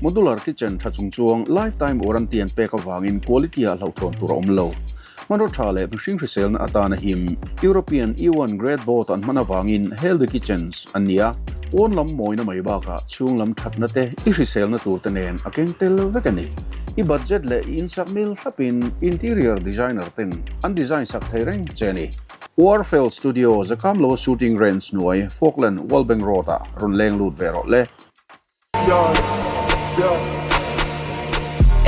Modular kitchen tha chung chuang lifetime warranty an pek avangin quality ah hlauhthawn tur a awm lo. Hmanraw tha leh mihring hriselna atana him European E1 grade board an hman avangin Healthy Kitchens an ni a, pawn lam mawina mai bakah chhung lam thatna te i hriselna tur te nen a keng tel vek a ni. I budget leh i insak mil thlapin interior designer ten an design sak thei reng che a ni. Warfel Studio zakam loa shooting range hnuai Falkland Wallbank Road ah rawn leng lut ve rawh le.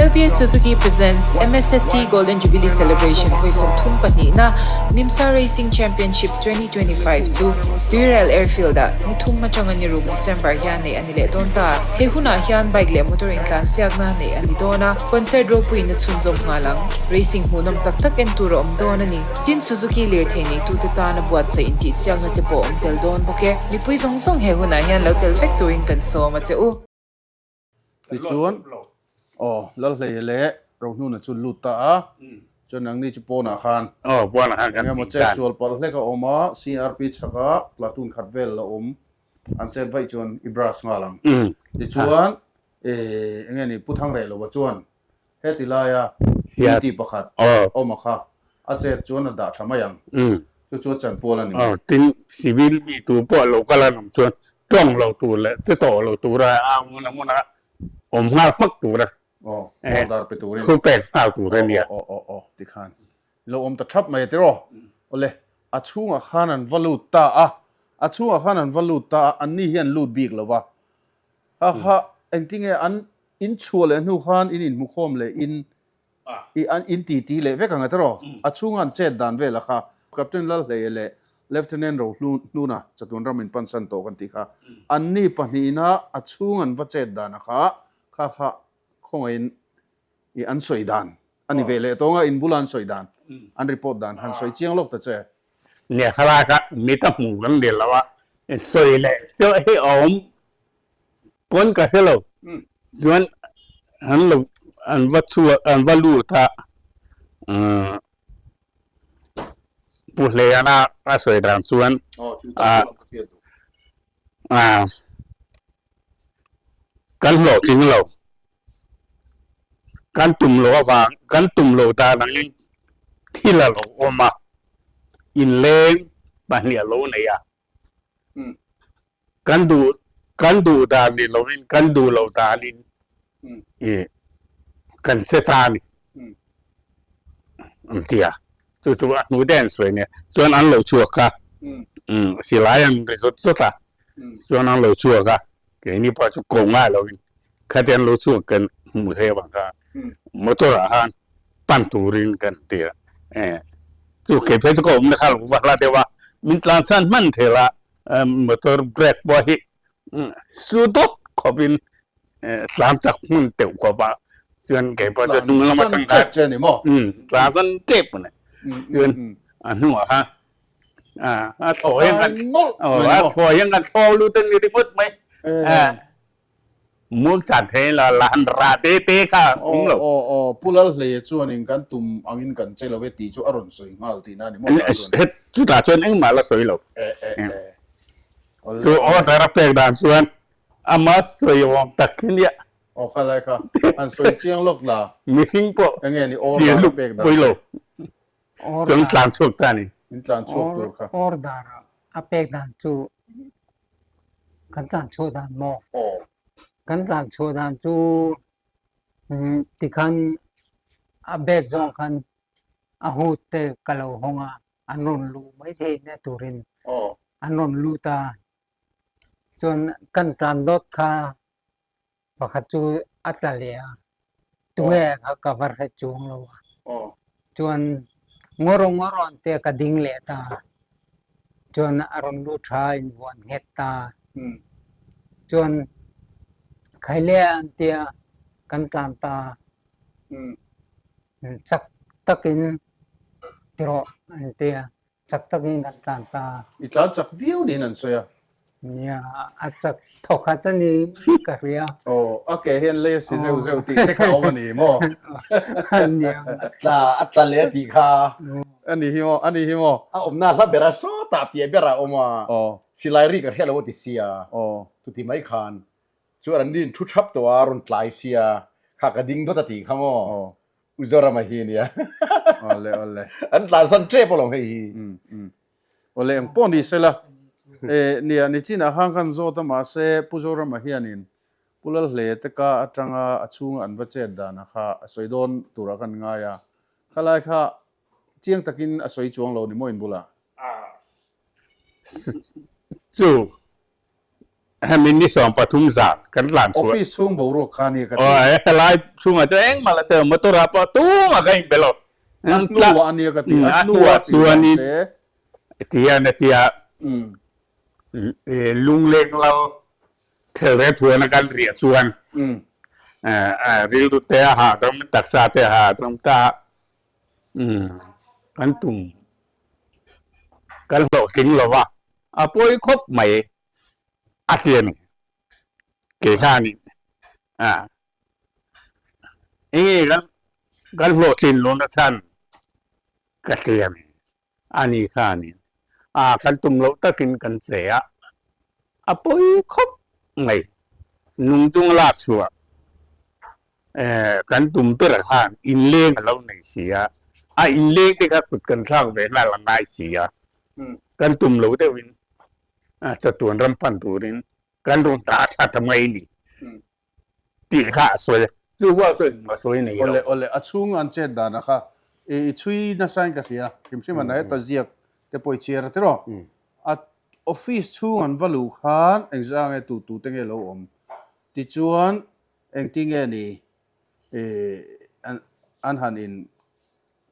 LBH Suzuki presents MSSC Golden Jubilee Celebration vawi 30 pahnihna MIMSA Racing Championship 2025 chu Tuirial Airfield-ah ni thum atanga ni ruk December hian neih a ni leh dawn ta. He hunah hian bike leh motor intlansiakna neih a ni dawn a, concert ropuiin a chhunzawm nghal ang. Racing hmuhnawm tak tak en tur a awm dawn a ni. Tin, Suzuki lirthei neitute tana buatsaih intihsiakna te pawh a awm tel dawn bawk e. Mipui zawng zawng he hunah hian lo tel vek turin kan sawm a che u. Tichuan, aw, Lalhleia leh Rohnuna chu lut ta a, chuan nangni chu pawnah khan eng emaw che sual palh hlek a awm a, CRP chhaka platoon khat vel la awm an chet vaih chuan i brush nghal ang. Tichuan, eng nge ni, Pu Thangrehloa chuan Heti laia duty pakhat awm a kha a chet chuan a dah tha mai ang. Chu chu a chanpual a ni mai. Tin, civil mi tu pawh lo kal an awm chuan tawng lo tur leh che tawh lo tura a hmun a hmuna awm nghal hmak tura order pe turin thu pek nghal tur a nia. Aw aw aw tikhan lo awm ta thap mai a tiraw. Awle, a chhungah khan an va lut ta a, a chhungah khan an va lut ta a, anni hi an lut bik lo va. Kha kha engtinge an In chhuah leh hnu khan in inhmukhawm leh in i an in titi leh vek ang a tiraw? A chhunga an chet dan vel a kha. Captain Lalhleia leh Lieutenant Rohnuna chatuan ram in pansan tawh kan tih kha. Anni pahnihna a chhung an va chet dan a kha kha kha khawngaihin i an sawi dan a ni ve leh tawng a, in bula an sawi dan, an report dan han sawi chiang lawk ta che. Nia thlalak a mit a hmu kan ni lo a, sawi leh chiah hi a awm Pawn ka hre lo. Chuan an lo an va chhuak an va lut a Pu Hleana a sawi dan chuan kan hlawhtling lo kan tum loh avang kan tum loh dan angin thil a lo awm a inleng pahnih a lo nei a. Kan duh kan duh dan ni lovin kan duh loh danin i kan che ta a ni an ti a. Chu chu a hnu deuh an sawi nia. Chuan an lo chhuak a, silai an ri zawt zawt a, chuan an lo chhuak a, keini pawh chu ko ngai lovin khati an lo chhuak kan hmuh theih avang khan motor ah khan pan turin kan ti a. Chu kei phei chu ka awmna kha lo va hla deuh a, min tlansan hman thei la Motor brake pawh hi su dawt khawpin tlan chak hmun teuh khawp a, chuan kei pawh chu hnung lam atang khan tlan san tep a ni, chuan a hnungah khan a thaw hian kan a thaw hian kan thlawk lut a ni ringawt mai. Muk chan thei la lan rah te te kha awm lo. Aw aw Pu Lalhleia chuanin kan tum angin kan che lo e tih chu a rawn sawi nghal tihna a ni maw tah chuan? Het chutah chuan engmah la sawi lo. E e e. Chu order a pek dan chuan ama sawi awm tak hi nia. Aw kha lai kha han sawi chiang lawk la. Mihring pawh Enge ni order a pek dan. Pui lo. Chuan tlan chhuak ta a ni. In tlan chhuak tur kha. Order a pek dan chu Kan tlan chhuah dan maw? Kan tlan chhuah dan chu tikhan a bag zawng khan a hood te ka lo hawng a, an rawn luh mai theih na turin an rawn lut a, chuan kan tlan dawt kha Pakhat chu a tla leh a, tunge kha ka va hre chuang lo a. Chuan ngawraw ngawrawn te ka ding leh ta a, chuan a rawn lut tha a invuan nghet ta a. Chuan Khaile an tia kan tlan ta a, chak takin tirawh an tia. Chak takin kan tlan ta. I tlan chak viau niin an sawi a. Nia, a chak thawkhat a ni ka hria. Aw, a ke hian lei a si zeuh zeuh tih te kha a awm a ni maw? Nia. A tla, a tla leh a tih kha. A ni hi maw, a ni hi maw? A awmna hla bera sawtah piah berah a awm a. Aw. Silai ri ka hriat lo a ti sia. Aw. Chuti mai khan. Chuan an nin thu thap tawh a rawn tlai sia kha ka ding dawt a tih kha maw. U Zorama hi nia. Awle awle. An tlansan tep alawm hei hi. Um um. Awle eng pawh ni sela. E nia nichinah khan kan zawt a mahse Pu Zorama hianin Pu Lalhle te ka atanga a chhunga an va chet dana kha a sawi dawn turah kan ngai a. Khalai kha chiang takin a sawi chuang lo ni maw in bulah? Chu hemi ni 13 zan kan tlan chhuah. Office chhung boruak kha nia ka ti. Aw helai chhungah chuan engmah la sawi lo motor ah pawh tumah ka inpe lo. A hnuah ania ka ti. A hnuah chuanin tihian a ti a lungleng lal thelre thuana kan riah chuan rilru te a hahdam taksa te a hahdam ta kan tum. Kan hlawhtling lo va, a pawi khawp mai a ti a ni. Kei khanin a enge kan kan hlawhtlin lo na chhan ka ti a ni. Ani khanin a kan tum loh takin kan che a, a pawi khawp mai. Nung chung lak chhuah kan tum ber khan inleng a lo nei si a, a inleng te kha kut kan thlak ve nghal a ngai si a, kan tum lo deuhin chatuan ram pan turin kan rawn dah tha ta mai ni tih kha a sawi a, chu pawh chu engmah a sawi nei lo. Awle awle a chhung an chet dan a kha i chhui nasa in ka hria, hrim hrim an heta ziak te pawh i chhiar a tiraw? A office chhung an va luh khan engzah nge tu tu te nge lo awm tichuan Engtinge ni an han in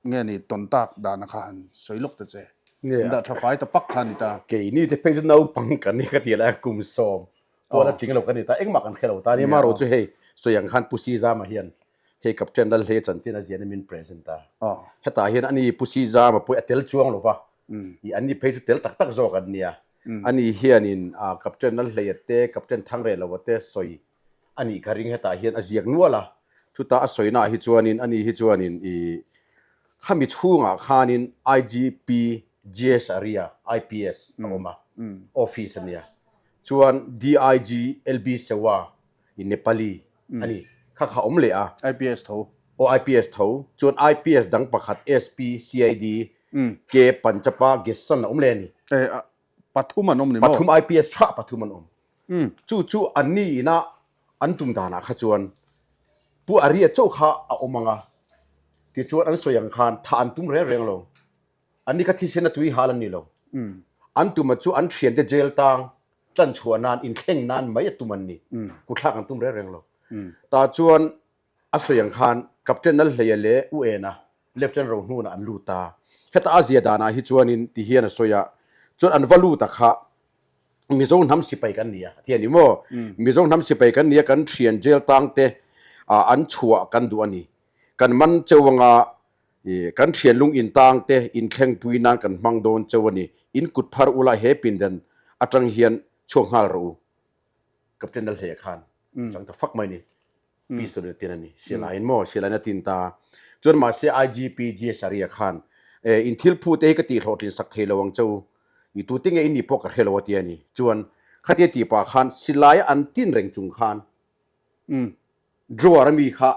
nge ni tawn tak dana kha han sawi lawk ta che. An dah tha fai ta pak kha a ni ta. Keini te phei chu naupang kan ni ka ti lai a kum sawm pawh la tling lo kan ni ta engmah kan hre lo ta a ni. Amaherawh chu hei sawi ang khan Pu Sizama hian hei Captain Lalhlei chanchin a zian in min present a. Hetah hian ani Pu Sizama pawh hi a tel chuang lo va, i an ni phei chu tel tak tak zawk an nia. Ani hianin Captain Lalhleia te Captain Thangrehloa te sawi a nih ka ring hetah hian a ziak nual a, chutah a sawina ah hi chuanin ani hi chuanin ih khami chhungah khanin IGP GS Arya IPS a awm a, office a nia, chuan DIG LB Sewa ih Nepali a ni kha kha awm leh a. IPS tho. Aw IPS tho, chuan IPS dang pakhat SP CID K Panchapa Gessan a awm leh a ni. Pathum an awm ni maw? Pathum IPS tha pathum an awm. Chu chu an ni ina an tum danah kha chuan Pu Aria chauh kha a awm ang a, tichuan an sawi ang khan thah an tum reng reng lo. An ni kha thisen a tui hal an ni lo. An tuma chu an thiante jail tang tlan chhuah nan inthleng nan mai a tum an ni. Kuthlak an tum reng reng lo. Tah chuan A sawi ang khan Captain Lalhleia leh U Ena Lieutenant Rohnuna an lut a. Heta a zia danah hi chuanin ti hian a sawi a, chuan an va lut a kha Mizo hnam sipai kan ni a ti a ni maw? Mizo hnam sipai kan ni a, kan thian jail tang te an chhuah kan duh a ni. Kan man cheu anga kan thian lung in tang te inthlengpui nan kan hmang dawn cheu a ni. In kut phar ula he pindan atang hian chhuak nghal rawh u. Captain Lalhleia khan chang ta fak mai ni. Pistol in a tin a ni. Sialai in maw? Sialai in a tin ta. Chuan mahse IGP GS Arya khan eh in thil phu te hi ka tih hlawhtlin sak thei lo ang che u. I tu te nge in nih pawh ka hre lo a ti a ni. Chuan khatia tih pah khan silai an tin reng chung khan drawer a mi kha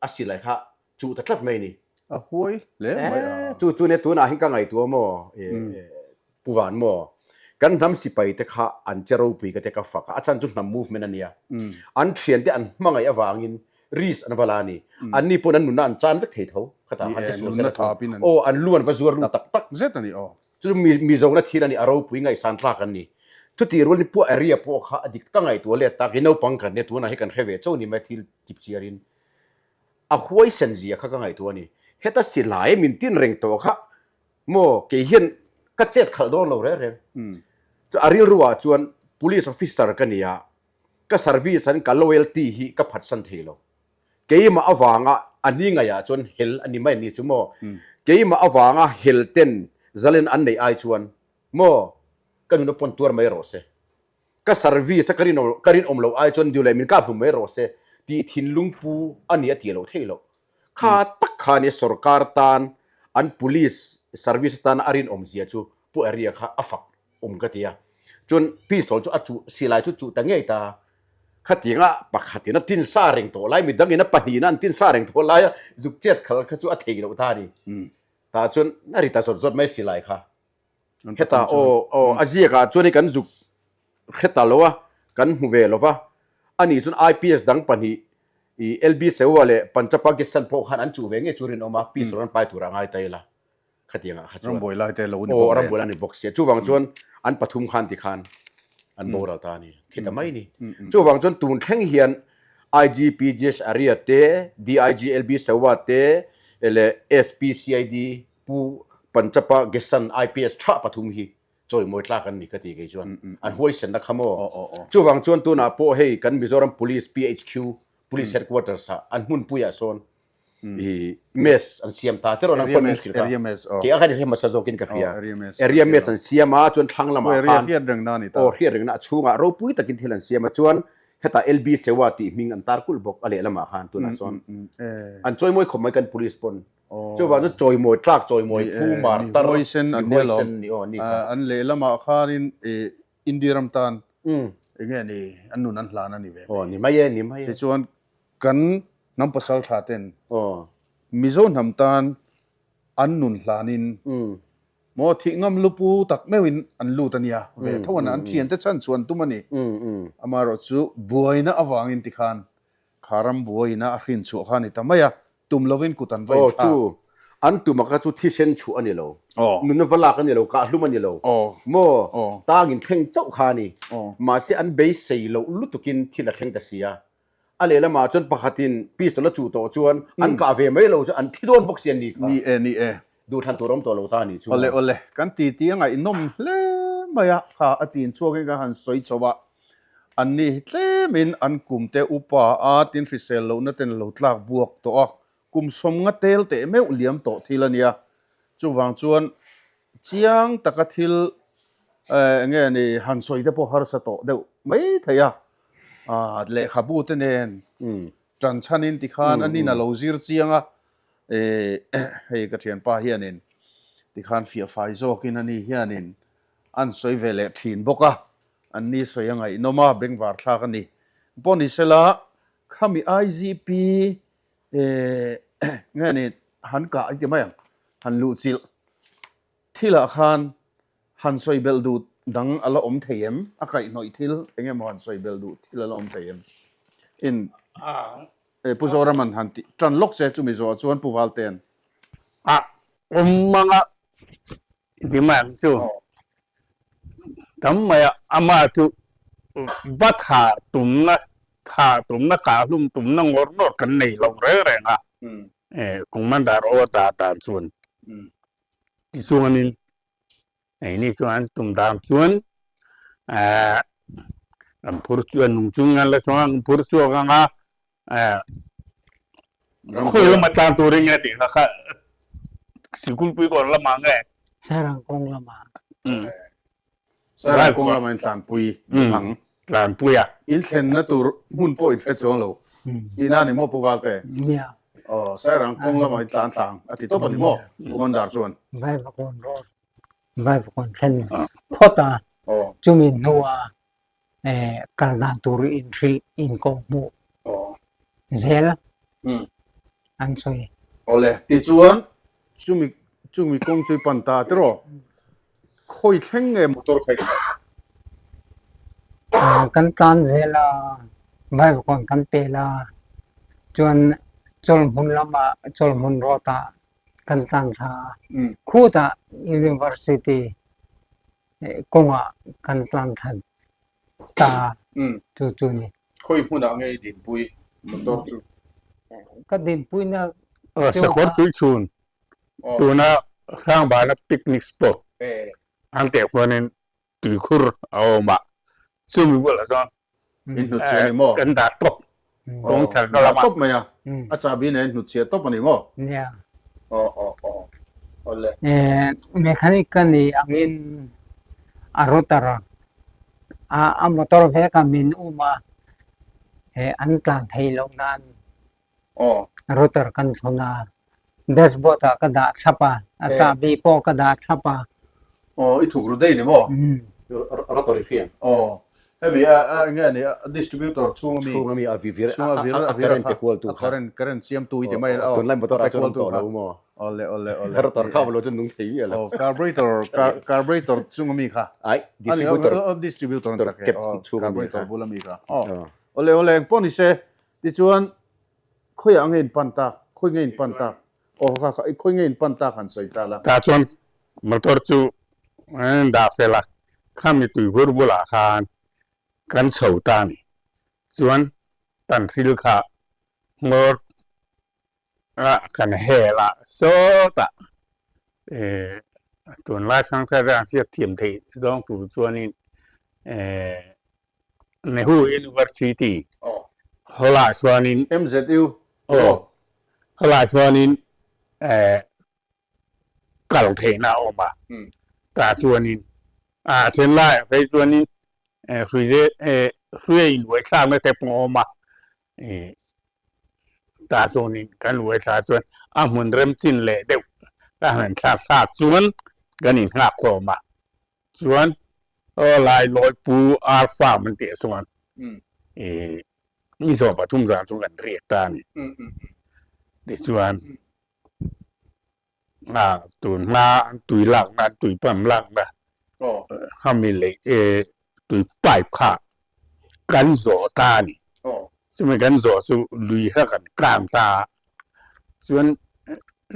a silai kha chuh ta tlat mai a ni. A huai hle mai a. Chu chu nia tunah hian ka ngaihtuah maw Pu Van maw kan hnam sipai te kha an che ropui ka tia ka fak a, a chhan chu hnam movement a nia. An thian te an hmangaih avangin risk an va la a ni. Anni pawn an nunna an chan vek thei tho. Khatah khan che sual sela chuan aw an lu an va zuar lut tak tak. Zet a ni aw. Chu chu Mizona thil a ni, a ropui ngaihsan tlak an ni. Chutih rual ni Pu Area pawh kha a dik ka ngaihtuah let tak i naupang kan nia tunah hi kan hre ve chauh ni mai thil chipchiarin. A huaisen zia kha ka ngaihtuah a ni. Heta silai min tin reng tawh kha maw kei hian ka chet khalh dawn lo reng reng. Chu a rilru ah chuan police officer ka ni a, ka service an ka loyalty hi ka phatsan thei lo. Keimah avanga a ni ngaihah chuan hel a ni mai ni chu maw? Keimah avanga hel ten zalen an neih ai chuan maw ka nuna pawn tuar mai rawh se. Ka service a ka rinawm loh ai chuan duh leh min kah hlum mai rawh se tih thinlung pu a ni a tih loh theih loh. Kha tak kha nia sorkar tan an police service atana a rinawm zia chu Pu Area kha a fak awm ka ti a. Chuan pistol chu a chuh silai chu chuh ta ngei ta. Khatianga pakhatin a tin sa reng tawh lai, midangin a pahnihin an tin sa reng tawh lai a, zuk chet khal kha chu a thei loh ta a ni. Tah chuan a ri ta zawt zawt mai si lai kha. Hetah aw aw a ziakah chuan hei kan zuk hre ta lo a, kan hmu ve lo va. Ani chuan IPS dang pahnih i LB Sewa leh Panchapakistan pawh khan an chuh ve ngei chu rinawm a, pistol an pai tur a ngai ta ila. Khatiangah kha chuan Rambuai lai te lo ni bawk nen. Rambuai lai ni bawk sia. Chuvang chuan an pathum khan ti khan an boral ta a ni. Thi ta mai ni. Chuvang chuan tun thleng hian IGP GS Arya te, DIG LB Sawa te leh SP CID Pu Panchapa Gesan IPS tha pathum hi chawimawi tlak an ni ka ti kei chuan. An huaisenna kha maw. Chuvang chuan tunah pawh hei kan Mizoram Police PHQ Police Headquarters ah an hmunpuiah sawn i mess an siam ta tiraw nang pawn min hrilh kha kei a khan i hre hmasa zawkin ka hria area mess an siam a chuan thlang lamah khan hriat rengna a ni ta aw hriat rengna a chhungah ropui takin thil an siam a chuan hetah LB Sewa tih hming an tar kulh bawk a lehlamah khan tunah sawn an chawimawi khawp mai kan police pawn chuvang chu chawimawi tlak chawimawi phu mar tar huaisen an ni alawm an lehlamah khanin India ram tan enge ni an nun an hlan a ni ve aw ni mai e ni mai e tichuan kan Hnam pasal tha ten Mizo hnam tan an nun hlanin maw thih ngam lupu tak meuhin an lut a nia ve tho an an thiante chhan chu an tum a ni. Amaherawh chu buaina avangin tikhan kha ram buaina a hrin chhuah kha a ni ta mai a, tum lovin kut an va inthlak. Aw chu an tum a kha chu thisen chhuah a ni lo, nunna va lak a ni lo, kahhlum a ni lo maw tangin thleng chauh kha a ni. Mahse an beisei loh lutukin thil a thleng ta si a, A lehlamah chuan pakhatin pistol a chuh tawh chuan an kah ve mai lo chu an thi dawn bawk si an ni kha. Ni e, ni e. Duhthlan tur awm tawh lo ta a nih chu. Awle, awle. Kan titi a ngaihnawm hle mai a, kha a chin chhuakin ka han sawi chho a. An ni hi tlemin an kum te upa a tin hrisel lohna ten a lo tlak buak tawh a, kum sawmnga tel teh meuh liam tawh thil a nia. Chuvang chuan chiang taka thil eng nge ni han sawi te pawh harsa tawh deuh mai thei a, lehkhabu te nen tan chhanin tikhan a nin a lo zir chiang a, hei ka thianpa hianin tikhan fiah fai zawkin ani hianin an sawi ve leh thin bawk a, an ni sawi a ngaihnawm a, bengvar thlak a ni. Pawh ni sela khami IGP nge ni han kah i ti mai ang, han luhchilh thilah khan Han sawi belh duh dang a la awm thei em? A kaihhnawih thil eng emaw han sawi belh duh thil a la awm thei em? In Pu Zoraman han tih tan lawk se chumi zawhah chuan Pu Valtean. A awm anga i ti mai ang chu. Tam mai a, amah chu va tha tumna, tha tumna, kahhlum tumna ngawr ngawr kan nei lo reng reng a. Commander order dan chuan tichuanin Eini chuan tum dan chuan eh an phur chu an nung chung an la chuang an phur chhuak ang a eh khawi lama tlang turin nge tih kha kha sikul pui kawn lamah nge Sairang kawng lamah Sairang kawng lamah in tlanpui ang tlanpui a in thlenna tur hmun pawh in hre chuang lo ina ni maw Pu Valte Nia Aw Sairang kawng lamah in tlan thlang a ti tawp a ni maw Commander chuan Vaivakawn road Vaivakawn thlen phawt a chumi hnuah kal dan tur inhrilh inkawhhmuh zel an sawi. Awle, tichuan chumi chumi kawng chu i pan ta tiraw? Khawi thleng nge motor kha i khalh? Kan tlan zel a, Vaivakawn kan pel a, chuan Chawlhmun lamah Chawlhmun road ah kan tlan thla a, khutah University kawngah kan tlan thla ta chu chu ni. Khawi hmunah nge i dinpui motor chu? Ka dinpuina chu Sakawr Tuichhun tuna Hrangbana picnic spot an teh khuanin tuikhur a awm a, chumi bulah chuan In hnutchhiah a ni maw? Kan dah tawp. Kawng chhar ka lamah. Dah tawp mai a. A chahbi nen hnutchhiah tawp a ni maw? Nia. Aw aw aw. Awle. Mechanic ka nih angin a rotor a a motor vek a min um a, an tlan thei loh nan Router kan thlun a, dashboard ah ka dah thlap a, a chahbi pawh ka dah thlap a. Aw, i thuk ru daih ni maw? Router i hriat. Aw. Hemi a a enge a ni a distributor chhung ami Chhung ami a vi vir chhung a vir a a vir current kha pe kual tu a kha. current current siam tu i ti mai Aw aw tunlai motor a ah pe chuan kual awm tu tawh kha. lo maw? Awle awle awle Rotor ni kha e. awm lo chuan nung thei miah lo. Aw carburetor car carburetor chung ami kha. Ai A ni distributor aw distributor an tor tak e kep aw chhung ami carburetor kha. bul ami kha. Aw Aw. awle awle engpawh ni se tichuan khawiah nge in pan tak khawi nge in pan tak Aw kha kha khawi nge in pan tak han sawi ta la. Tah chuan motor chu an dah fel a, khami tuihur bulah khan kan chho ta a ni. Chuan tanhril kha hmawr ah kan hel a sawtah eh tunlai thangthar te an hriat thiam theih zawng tur chuanin eh Nehu University hawlah chuanin MZU aw hawlah chuanin eh kal theihna a awm a tah chuanin a then laiah phei chuanin eh hruize eh hruia inbuai thlakna te pawh a awm a eh tah chuanin kan buai thla chuan a hmun rem chin leh deuh ka han thlak thlak chuan kan inghak khawm a. Chuan aw lai lawi pu ar farm an tih chuan ih ni zawh pathum zan chu kan riak ta a ni. Tichuan a tun hma an tui lakna an tui pump lakna khami lei tui pipe kha kan zawh ta a ni. Chumi kan zawh chu lui kha kan kang ta a, chuan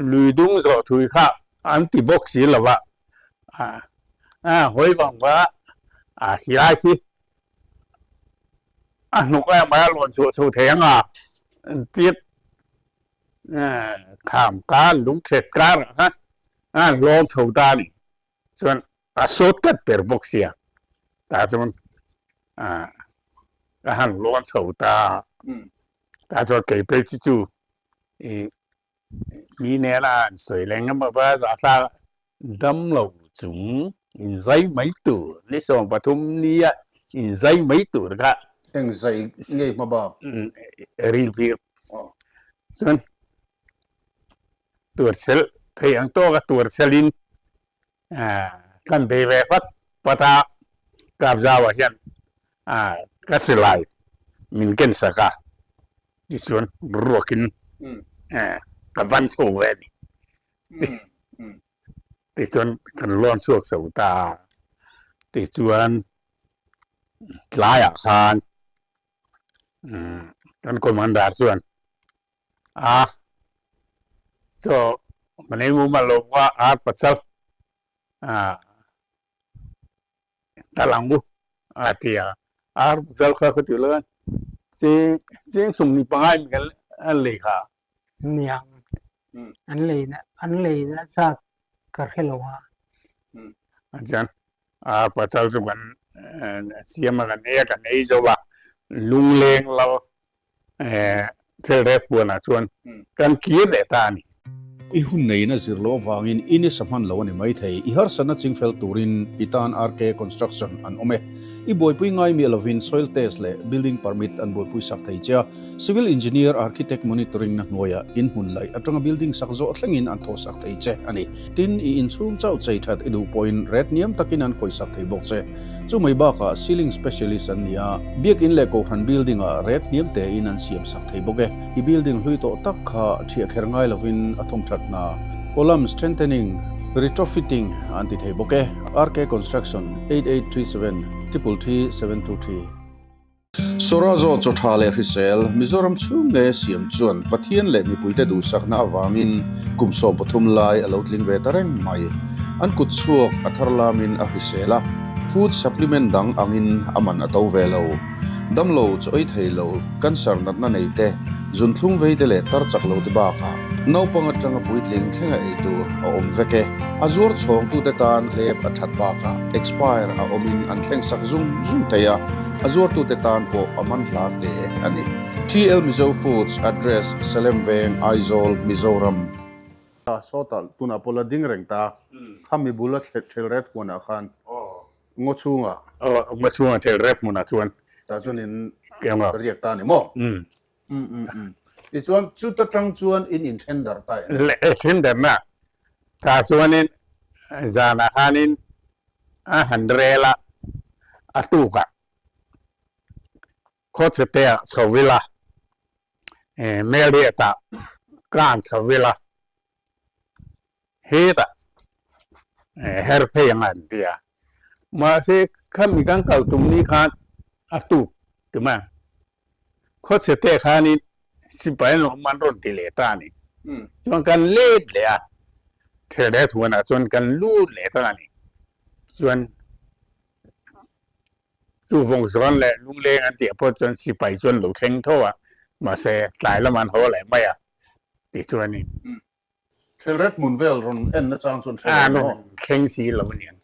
lui dung zawh thui kha an ti bawk si lo a, a hawi vang va a hlai hi a hnuk em mai a lawn chhuah chho thei ang a tip kham kar lungthet kar ah khan a hlawm chho ta a ni chuan a sawt kat ber bawk sia tah chuan a han lawn chho ta tah chuan kei phei chu chu ih Mi nena an sawi leng em ava zahthlak dam lo chung in zai mai tur ni 13 nia in zai mai tur kha Eng zai ngei hma bak? Ril phir chuan tuarchel thei ang tawka tuarchelin kan bei ve vat vat a, Kapzau ah hian ka silai min ken sak a, tichuan ruakin ka ban chho ve a ni. Tichuan kan lawn chhuak chho ta a, tichuan tlaiah khan kan commander chuan A chaw ka nei mumal lo bawk a, ar pachal a tal ang u a ti a, ar pachal kha ka tih lai cheng cheng sawmhnih pangai mi kan an lei kha. Niang an lei na an lei na zat ka hre lo a. Chuan ar pachal chu kan siam a kan ei a kan ei zo a, lungleng lal Thil rep huanah chuan kan kir leh ta a ni. I hun neiin a zir loh avangin i nisa hman lo a ni maithei. I harsatna chingfel turin i tan RK Construction an awm e. I buaipui ngai miah lovin soil test leh building permit an buaipui sak thei che a. Civil engineer, architect monitoring na hnuaiah in hmun laih atanga building sak zawh thlengin an thawh sak thei che a ni. Tin, i inchhung chauh chei that i duh pawhin ret hniam takin an khawih sak thei bawk che. Chu mai bakah ceiling specialist an ni a, biakin leh kohhran building ah ret hniam tein an siam sak thei bawk e. I building hlui tawh tak kha thiah kher ngai lovin a thawm that hna, column strengthening, retrofitting an ti thei bawk e. RK Construction, 8837 333 723. Sawrazo chaw tha leh hrisel, Mizoram chhung nge siam chuan Pathian leh mipuite duhsakna avangin kum 13 lai a lo tling ve ta reng mai. An kut chhuak a thar lamin a hrisel a, food supplement dang angin a man a to ve lo. Damlo chaw ei thei lo, cancer natna nei te, zunthlum vei te leh tar chak lo te bakah naupang atanga puitling thlenga ei tur a awm vek e. A zuar chhawngtute tan hlep a that bakah expire a awmin an thleng sak zung zung thei a. A zuartute tan pawh a man hla hle a ni. TL Mizo Foods, Address, Salem Veng, Aizawl, Mizoram. Sawtah tunah pawh la ding reng ta, khami bula thel rep hmunah khan ngaw chhungah. Aw, ngaw chhungah thel rep hmunah chuan. Tah chuan in riak ta a ni maw? Tichuan chuta tang chuan in inthen darh ta em? Le, then darhna tah chuanin zanah khanin a han rel a, a tukah. Khawchhete ah chho ila, Meliat ah tlan chho ila, hetah her phei ang an ti a. Mahse khami kan kal tum ni khan a tuk ti mai ang. Khawchhete khanin sipai an awm an rawn ti leh ta a ni. Chuan kan let leh a, Thelret huanah chuan kan lut leh ta a ni. Chuan Chu vawng zawn leh lungleng an tih pawh chuan sipai chuan lo thleng tho a, mahse tlai lamah an haw leh mai a tih chu a ni. Thelret hmun vel rawn en na chang chuan hre lo maw? A rawn thleng si lo a niang.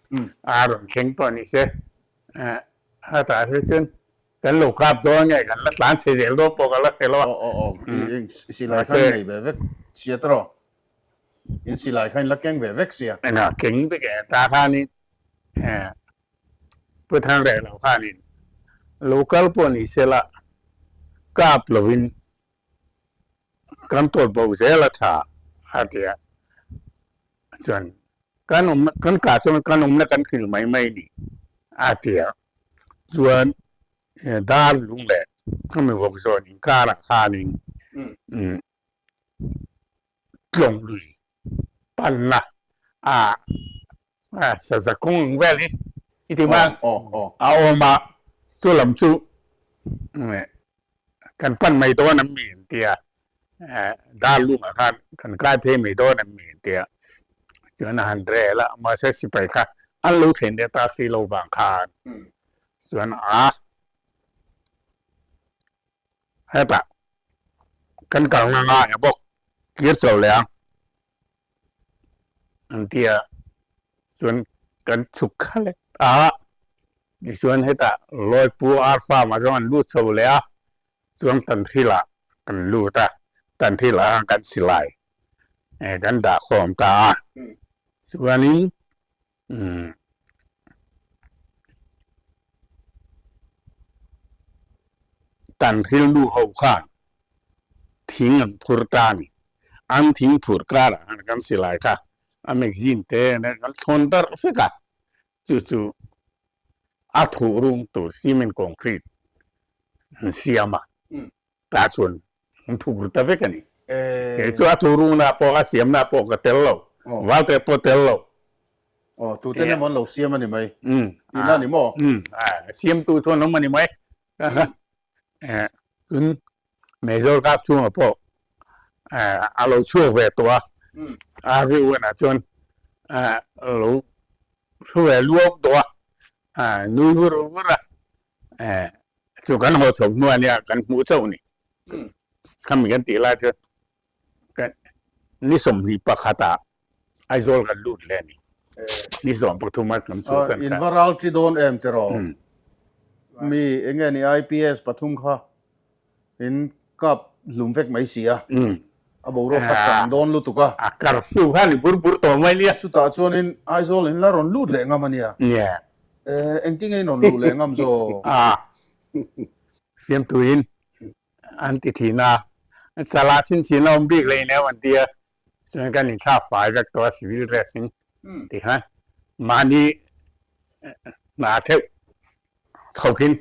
A rawn thleng pawh ni se. Hetah hi chuan kan lo kap dawn nge kan la tlan chhe zel dawn pawh ka la hre lo a. Aw aw aw, silai khan nei ve vek sia tawh. In silai khan in la keng ve vek sia. Eng a keng vek e, tah khanin Pu Thangreh lo khanin local pawh ni se la kap lovin kan tawt bo zel a tha a ti a, chuan kan awm kan kah chuan kan awmna kan hrilh mai mai ni a ti a, chuan dar lung leh khami vawk zawn inkarah khanin tlawng lui panna a saza kawng ang vel hi i ti mai a awm a, chu lam chu kan pan mai dawn ang mi an ti a, dar lungah khan kan kai phei mai dawn ang mi an ti a, chuan a han rel a, mahse sipai kha an lo thlen leh tak si lo vang khan chuan a Hetah kan kalna ngai a bawk kir chho leh ang an ti a, chuan kan chhuk kha leh a, tichuan hetah Lawipu ar farm ah chuan an lut chho leh a, chuan Tanhril-ah kan lut a, Tanhril-ah khan kan silai kan dah khawm ta a, chuanin Umm. Tan rilru ho khan thing an phur ta a ni. An thing phur karah khan kan silai kha a magazine te nen kan thlawn darh vek a, chu chu a thuh rum tur cement concrete an siam a. Ta chuan an thuk ru ta vek a ni. Kei chu a thu rukna pawh a siamna pawh ka tel lo, Valte pawh tel lo. Aw, tute emaw an lo siam a ni mai tihna a ni maw? Umm, a siamtu chuan awm a ni mai. Cun Major kap chhungah pawh a lo chhuak ve tawh a, a riuanah chuan lo hru ve luau tawh a, nui vur vur a. Chu kan haw chho hnu ania kan hmuh chauh ni. Khami kan tih lai chuan kan ni 21 ah Aizawl kan lut hle a ni. Ni 13 a kan chhuahsan kha. In va ral thi dawn em tiraw? Mi enge ni IPS pathum kha In kap hlum vek mai si a, a boruak kha tam dawn lutuk a. A curfew kha ni bur bur tawh mai nia. Chutah chuanin Aizawl in la rawn lut leh ngam a nia. Nia. Engtin nge in rawn luh leh ngam zawk? A siamtuin an ti thin a, chalah chin chin a awm bik leh in em an ti a, chuan kan inthlak fai vek tawh a civil dress in ti khan mahni hna theuh Thawkin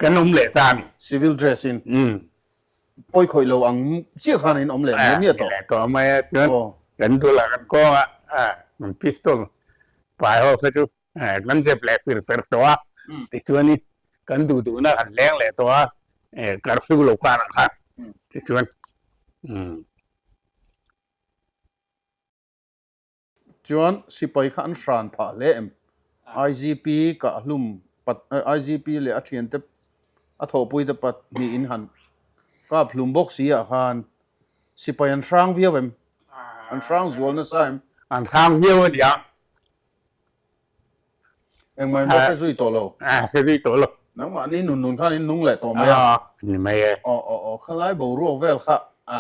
kan awm leh ta a ni. Civil dress in pawi khawih lo ang chiah khan in awm leh miah miah tawh. Leh tawh mai a chuan kan dulah kan kawngah kan pistol pai ho kha chu kan zep leh fir fer tawh a tichuanin kan duh duhna kan leng leh tawh a curfew lo karah khan tichuan. Chuan sipai kha an hran phah hle em? IGP Kahlum IGP leh a thiante a thawhpuite pahnihin han kap hlum bawk si ah khan sipai an hrang viau em? An hrang zual nasa em? An hrang viau a nia. Engmah in hre zui tawh lo. A hre zui tawh lo. Nangmahni nun nun khan in nung leh tawh mai a. A ni mai e. Aw aw aw khalai boruak vel kha a.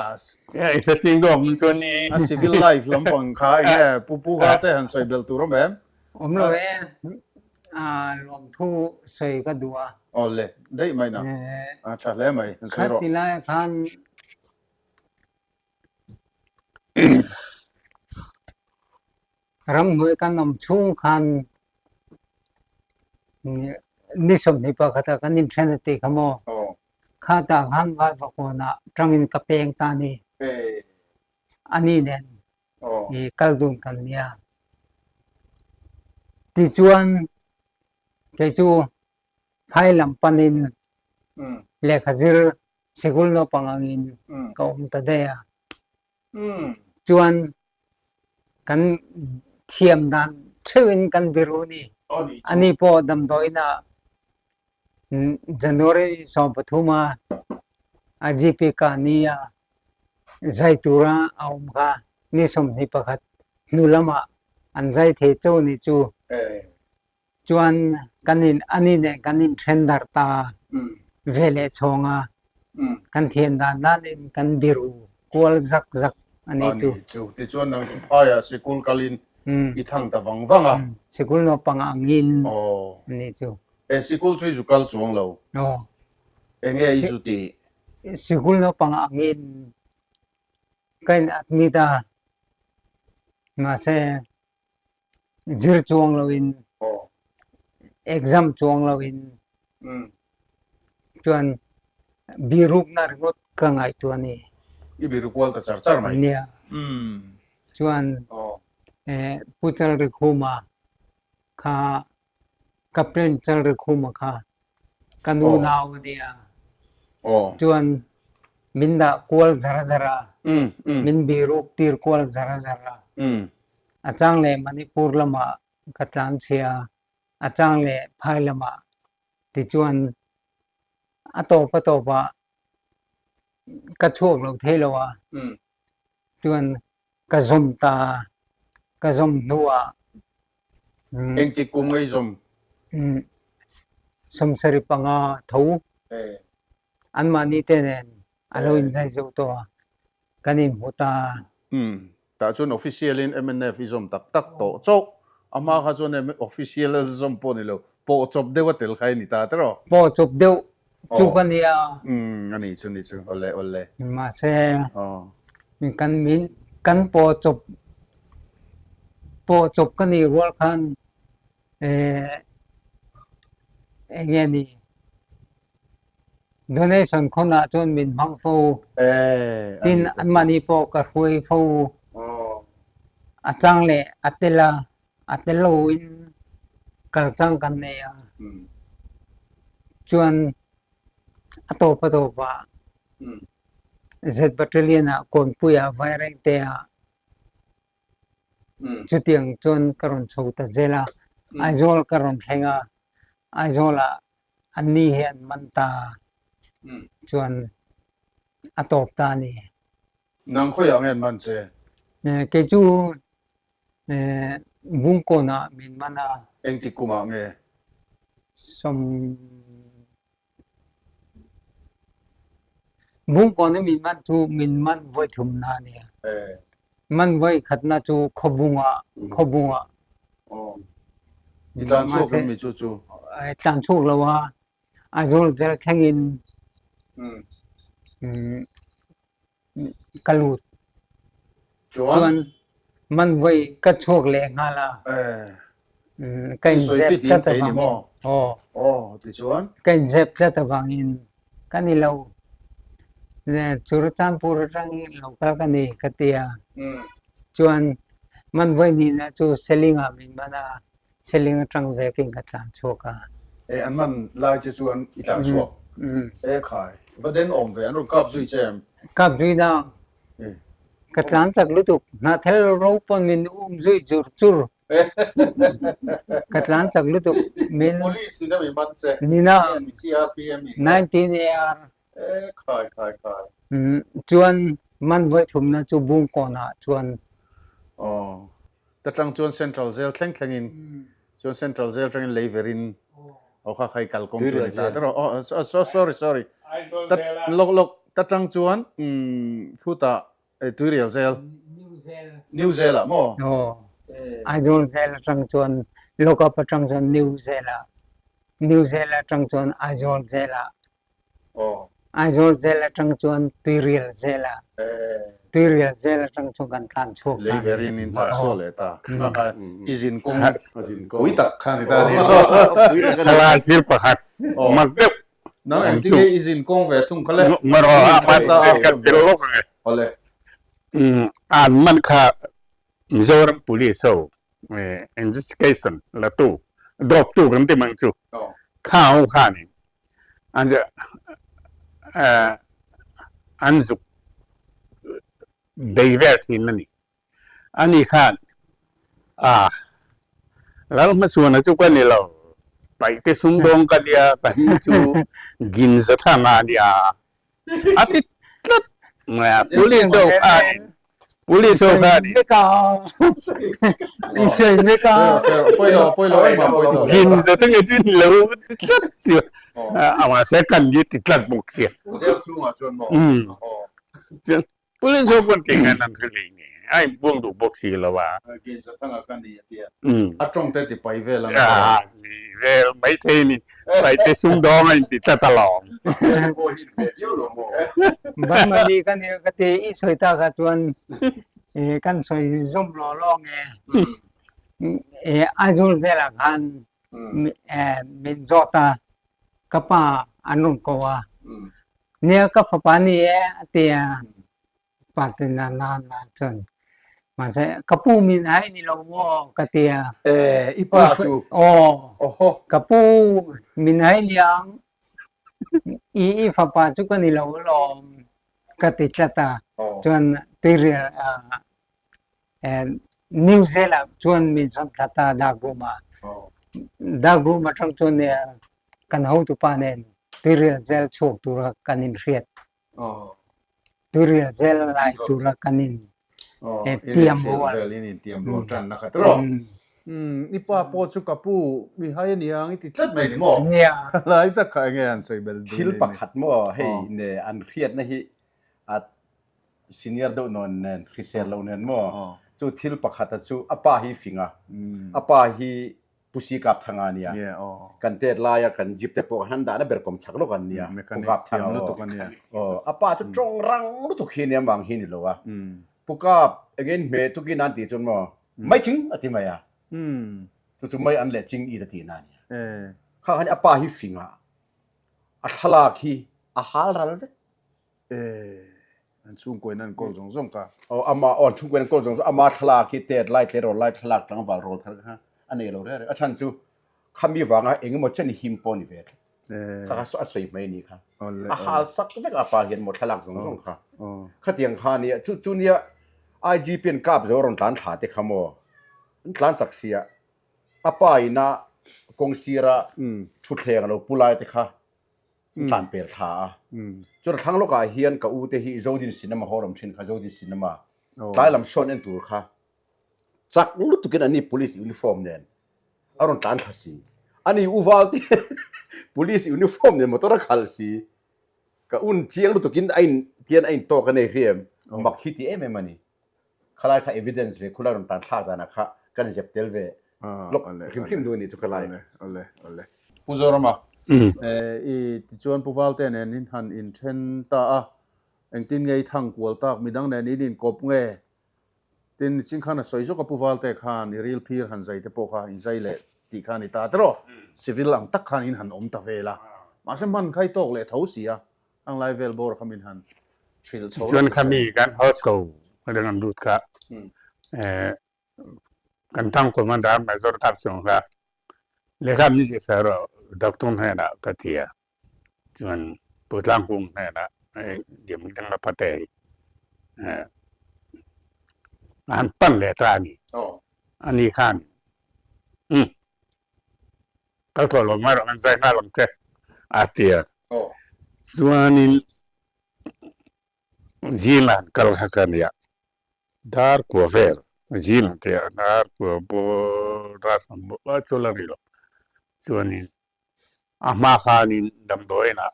I hre ching dawk ang chuan ni. A civil life lampang kha eng nge pu pu kha te han sawi belh tur awm em? Awm lo e. A lawmthu sawi ka duh a. Aw le daih mai na. A tha hle mai. Han sawi rawh. Khati lai khan Ramhnuai kan awm chhung khan. Ni 20 pakhata kan inthen a ti kha maw? Kha tah khan Vaivakawnah tangin ka peng ta ni. Ani nen i kal dun kan nia. Tichuan kei chu phai lam panin lehkha zir sikul naupang angin ka awm ta daih a. Chuan kan thiam dan theuhin kan biru ni. Ani pawh damdawiinah January 13 a a GP ka ni a zai tura a awm kha ni 21 hnu lamah an zai thei chauh ni chu. Chuan kan in ani nen kan in then darh ta ve leh chhawng a, kan thiam dan dan in kan biru kual zak zak a ni chu. Ani chu. Tichuan nang chu phaiah sikul kalin i thang ta vang vang a. Sikul naupang angin a ni chu. E sikul chu i zu kal chuang lo. Enge i zu tih? Sikul naupang angin ka in admit a, mahse Zir chuang loin exam chuang loin chuan birukna ringawt ka ngaihtuah a ni. I biru kual ta char char mai. Nia. Chuan Pu Chalrikhuma kha Captain Chalrikhuma kha ka nu nau a nia. Chuan min dah kual zar zar a, min biruk tir kual zar zar a. A chang leh Manipur lamah ka tlan chhia a, a chang leh phai lamah tichuan a tawp a tawpah ka chhuak lo thei lo a, chuan ka zawm ta a, ka zawm hnuah Engtik kum ngei zawm? 75 tho anmahni te nen a lo inzai zo tawh a, kan inhmu ta a. Umm, tah chuan official in mnf i zawm tak tak tawh chauh. A hma kha chuan official a zawm pawh ni lo, pawh chawp deuh a tel kha i ni ta tiraw? Pawh chawp deuh chu ka nia. Umm, a ni chu ni chu, awle awle. Mahse, kan min kan pawh chawp pawh chawp ka nih rual khan eh eng nge ni? Donation khawnah chuan min hmang fo. Tin, anmahni pawh ka hruai fo. A chang leh a tel a, a tel loin kal chang kan nei a. Chuan a tawp a tawpah Z Battalion ah Kawnpuiah Vairengte ah chutiang chuan ka rawn chho ta zel a. Aizawl ka rawn thleng a, Aizawlah Anni hi an man ta chuan a tawp ta a ni. Nang khawiah nge an man che? Kei chu Bungkawnah min man a. Engtik kumah nge? Sawm Bungkawn i min man chu min man vawi thumna a ni a. Man vawi khatna chu Khawbungah Khawbungah. I tlan chhuak em mi chu chu? Tlan chhuak lo a, Aizawl zel thlengin ka lut. Chuan man vawi ka chhuak leh nghal a. Ka inzep tlat avangin ka inzep tlat avangin ka ni lo. Churachandpur atang lo kal ka ni ka ti a. Chuan man vawi nihna chu Selingah min man a, Seling atang vekin ka tlan chhuak a. E an man lai che chuan i tlan chhuak? E khai, va den awm ve, an rawn kap zui che em? Kap zui na. Ka tlan chak lutuk, hnathel ro pawn min um zui chur chur. Ka tlan chak lutuk min Police in a mi man che. Nina CRP a mi. 19 AR. E khai khai khai. Chuan man vawi thumna chu Bungkawn ah chuan. Aw. Ta tang chuan Central Jail thleng thleng in chuan Central Jail tangin lei ver in aw kha khai kal kawng chu a ni ta tiraw. Aw sorry sorry. Ta lawk lawk ta tang chuan khutah Tuirial Jail. New Jail ah maw? Aw. Aizawl Jail atang chuan Lockup atang chuan New Jail ah New Jail atang chuan Aizawl Jail ah Aw. Aizawl Jail atang chuan Tuirial Jail ah. Tuirial zel atang chu kan tlan chhuak ta. Lei verin in tlan chhuak leh ta. Kha i zin kawng pui tak kha ni ta ni. Thlalai thil pakhat mak deuh. Nang engtin nge i zin kawng ve thung kha le? Marawh a man kan tel lawk ang e. Awle. An man kha Mizoram Police ho investigation la tu dawp tu kan ti mang chu kha ho khanin an an zuk bei vel thin a ni. Ani khan a lal hmasuana chu ka ni lo, paihte sumdawng ka nia, ka hming chu Ginzathanga a nia a ti tlat mai a. Police ho khanin Police ho khan Ginzathanga chu ni lo a ti tlat sia, a mahse kan ni a ti tlat bawk sia. Police ho pawn kei hian an hre leh nge a inbuang duh bawk si lo a. Ginza thanga ka ni a tia. A tawng te ti pai vel ang. A ni vel maithei ni. Pai te sumdawng a inti tlat alawm. Pawh hi inhmeh viau lo maw? Banmali ka ni ka ti i sawi tak ah chuan kan sawi zawm law law nge. Aizawl velah khan min zawt a ka pa an rawn ko a. Nia ka fapa ni e a ti a, pa te na na na chuan mahse ka pu min hai ni lo maw ka ti a. Eh i pa chu. Aw Oho. Ka pu min hai niang i i fapa chu ka ni lo alawm ka ti tlat a, chuan tuirial New Zealand chuan min sawn thla ta dark room ah. Dark room atang chuan kan hotupa nen tuirial zel chhuak tura kan inhriat. Tuirial zel lai tura kan in tiam rual. In tiam rual tan na kha tawh. I pa pawh chu ka pu mi hai aniang i ti tlat mai ni maw? Nia. Lai tak kha enge an sawi bel dun Thil pakhat maw hei ne an hriatna hi a senior deuh nawn nen hrisel loh nen maw chu thil pakhata chu a pa hi fing a, a pa hi Pusi kap thang a nia, kan tet laia kan jeep te pawh han dahna ber kawm chak lawk an nia, Pu Kap Thang aw, a pa chu tawng rang lutuk hi nia mang hi ni lo a, Pu Kap engin hme tukin an tih chuan maw mai ching a ti mai a, chu chu mai an leh ching it a tihna a nia, kha khan a pa hi fing a, a thlalak hi a hal ral vek. Eh, an chhungkuain an kawl zawng zawng ka. Aw, ama, aw, an chhungkuain an kawl zawng zawng, ama thlalak hi tet lai tleirawl lai thlalak tlangval rawl thar kha a nei lo reng reng. A chhan chu khami vanga eng emaw chen him pawh a ni ve tlat. Kha kha a sawi mai a nih kha. A hal sak vek a pa hian maw thlalak zawng zawng kha. Khatiang kha nia, chu chu nia IGP an kap zo rawn tlan thla te kha maw, an tlan chak sia, a pa ina kawng sira thutthleng a lo pu lai te kha tlan per thla a. Chuan a thlang lawkah hian ka u te hi Zodin Cinema hall awm thin kha Zodin Cinema tlai lam show an en tur kha chak lutukin an ni police uniform nen a rawn tlan thla si. Ani u val te police uniform nen motor a khalh si. Ka un chiang lutukin a in tian a in tawk a nei hriam mak hi ti em em a ni. Khalai kha evidence ve khulai rawn tan thlak danah kha kan zep tel ve lawk hrim hrim duh a nih chu khalai. Awle awle. Pu Zorama, i tichuan Pu Valte nen in han inthen ta a, engtin nge i thang kual tak, midang nen in inkawp nge? Tin, nichin khan a sawi zawk a Pu Valte khan i ril phir han zai te pawh kha in zai leh tih kha a ni ta tiraw? Civil ang tak khan in han awm ta vel a, mahse hman kha i tawk leh tho si a, Ang lai vel bawr kha min han hrilh chho Chuan kha mi kan haw chho dang an lut kha kan tang commander Major Kap Chung kha lehkha min zir sa rawh doctor hnenah ka ti a chuan Pu Tlang Hung hnenah diam dang a pate hi an pan leh ta a ni ani khan Kal tawh lo mai rawh an zai nghal ang che a ti a. Chuanin zing an kal kha ka nia, dar kua vel zing an tia dar kua bawr dar sam bawr a chu la ri lo. Chuanin a hma khanin damdawiinah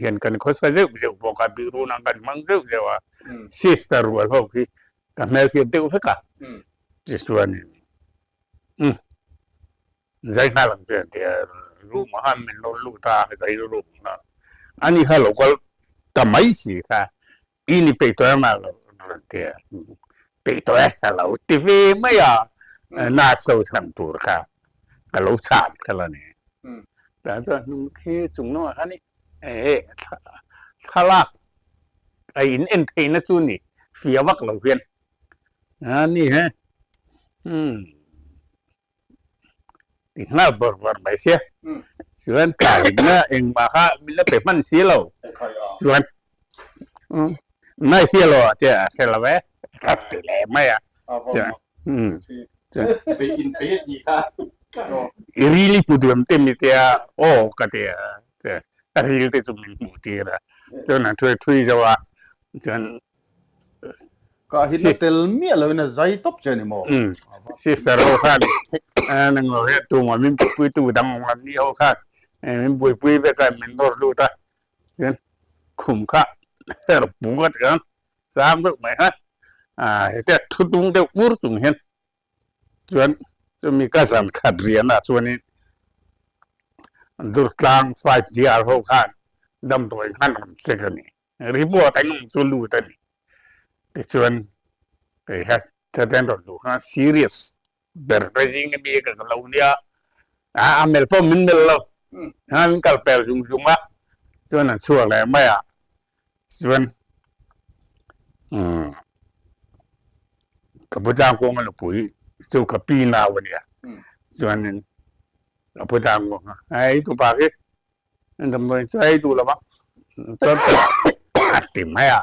hian kan khawsa zeuh zeuh bawk a, bihrun ang kan hmang zeuh zeuh a, sister rual ho khi ka hmelhriat deuh vek a, tichuanin umm Zai nghal ang che an ti a, room ah khan min lo lut a, zai room kha ani kha lo kal ta mai si kha i ni peih tawh em a lo. rawn ti a, peih tawh e ka lo ti ve mai a, nurse ho chhan tur kha ka lo chhan kha la ni. Tah chuan hnung khi chung lamah khan i thlalak a in en theihna chu ni fia vak lo hian a ni he umm. Ti nghal bawr bawr mai sia. Chuan kaina engmah kha min la pe hman si lo. Chuan nai hria lo a tia hre lo e ka ti leh mai a. Chuan i ril i hmu duam te mi tia aw ka ti a. Ka ril te chu min hmuh tir a. Chuan an thui thui zo a. Chuan Ka hi na tel miah lo in a zai tawp che ni maw? Umm sister ho khan nang lo hian tumah min buaipui tu dang awm ni ho khan min buaipui vek a min nawr lut a chuan khum kha her pung a ti ang sang deuh mai kha hetia thu tung deuh bur chung hian chuan chumi ka zan khat rian ah chuanin Durtlang 5GR ho khan damdawi khan rawn check a ni. Report a nung chu lut a ni. Tichuan kei kha thaten rawn luh kha serious ber te zing ami ka lo nia. A mel pawh min mel lo. A min kal pel zung zung a. Chuan an chhuak leh mai a. Chuan ka pu tlang kawnga nupui chu ka pi nau a nia. Chuanin ka pu tlang kawnga hei tupa khi Damdawi chu ei duh lo a, chuan a ti mai a,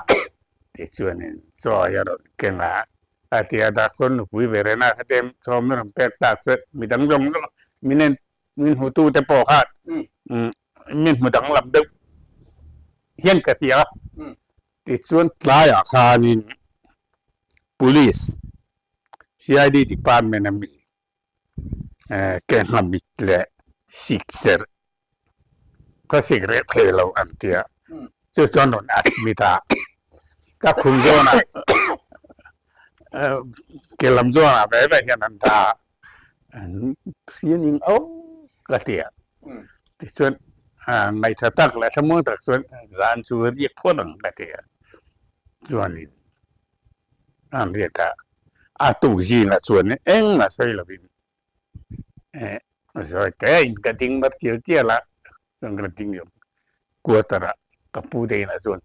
tichuanin chaw hi a rawn keng a, a ti a, doctor nupui ve reng a, khatia chaw min rawn pek tak chuan midang zawng zawng min en min hmu tu te pawh khan min hmu danglam deuh hian ka hria a, tichuan tlaiah khanin police CID department a mi Ke hmamit leh sik serh ka sik reh thei lo an ti a, chu chuan rawn admit a, ka khum zawnah ke lam zawnah ve ve hian an dah a, an hrianin au ka ti a, tichuan ngaihṭha tak leh thlamuang tak chuan zan chu riak phawt ang ka ti a, chuanin An riat a, a tuk zingah chuan engmah sawi lovin eh zawi te in ka ding mar tial tial a, chuan ka ding zawk quarter ah ka pu te inah chuan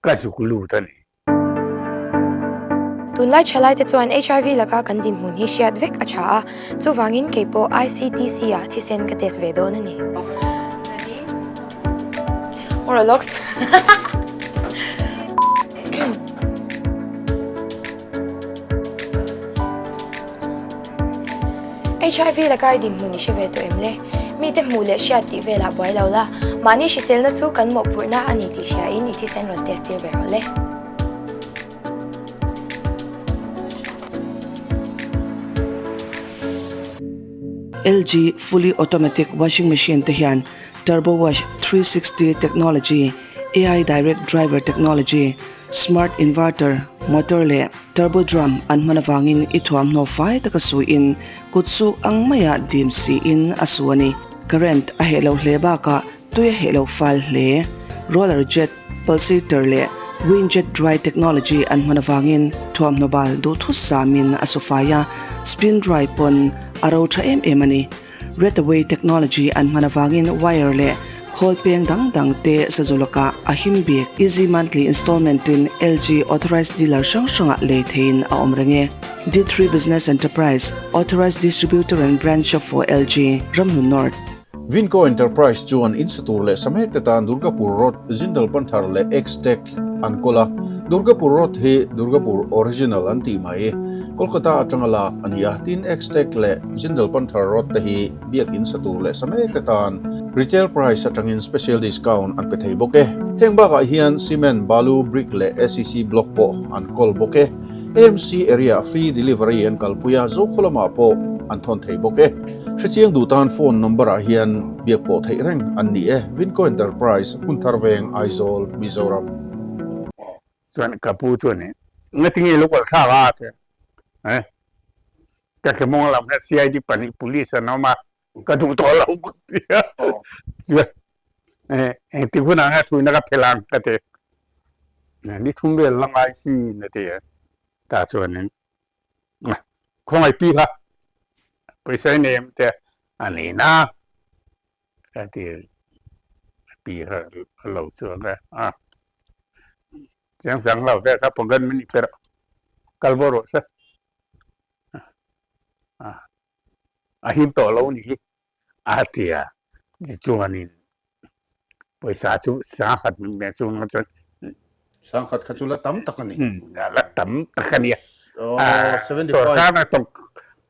ka zuk lut a ni. Tunlai thalaite chuan HIV laka kan dinhmun hi hriat vek a tha a, chuvangin kei pawh ICTC ah thisen ka test ve dawn a ni. Oralox. HIV laka i dinhmun i hre ve tawh em le? Mite hmuh leh hriat tih velah buai lo la, mahni hriselna chu kan mawhphurhna a ni tih hriain i thisen rawn test tir ve rawh le. LG Fully Automatic Washing Machine te hian Turbo Wash 360 Technology, AI Direct Driver Technology, Smart Inverter, Motor leh Turbo Drum an hman avangin i thuamhnaw fai taka suiin kut suk ang maia dim siin a su a ni. Current a heh lo hle bakah tui a heh lo fal hle. Roller Jet, Pulsator leh Wind Jet Dry Technology an hman avangin thuamhnaw bal duhthusamin a su fai a, spin dry pawn a ro tha em em a ni. Redaway technology an hman avangin wire leh khawl peng dang dang te sazu lakah a him bik. Easy monthly installment in LG authorized dealer hrang hrangah lei theiin a awm reng e. D3 Business Enterprise, Authorized Distributor and Branch Shop for LG, Ramhlun North. Vinco Enterprise chuan in sa tur leh sa mek te tan Durgapur Road, Jindal Panthar leh X-Tech an kawl a. Durgapur Road hi Durgapur Original an tih mai. Kolkata atanga lak a ni a, tin X-Tech leh Jindal Panthar Road te hi biakin sa tur leh sa mek te tan retail price atangin special discount an pe thei bawk e. Heng bakah hian cement, balu, brick leh ACC block pawh an kawl bawk e. AMC area free delivery an kalpui a, Zokhaw lamah pawh an thawn thei bawk e. Hrechiang duh tan phone number ah hian biak pawh theih reng an ni e. Vinco Enterprise, Hmunthar Veng, Aizawl, Mizoram. Chuan ka pu chuan i ngatinge lo kal thlak a ti a, ka ke mawng lam kha CID pahnih police an awm a, ka duh tawh lo ka ti a, chuan engtik hunah nge thuina ka phelh ang ka ti, ni thum vel la ngai si in a ti a. Tah chuanin khawngaih pi kha pawisa i nei em te a ni na ka ti pi kha a lo chuak a, a chiang sang lo ve kha pocket money pe rawh kal bo rawh se a him tawh lo ni hi. A ti a, tichuanin pawisa chu sangkhat min pek chung ang chuan Sangkhat kha chu la tam tak a ni. La tam tak a ni a. Sorkar hnathawk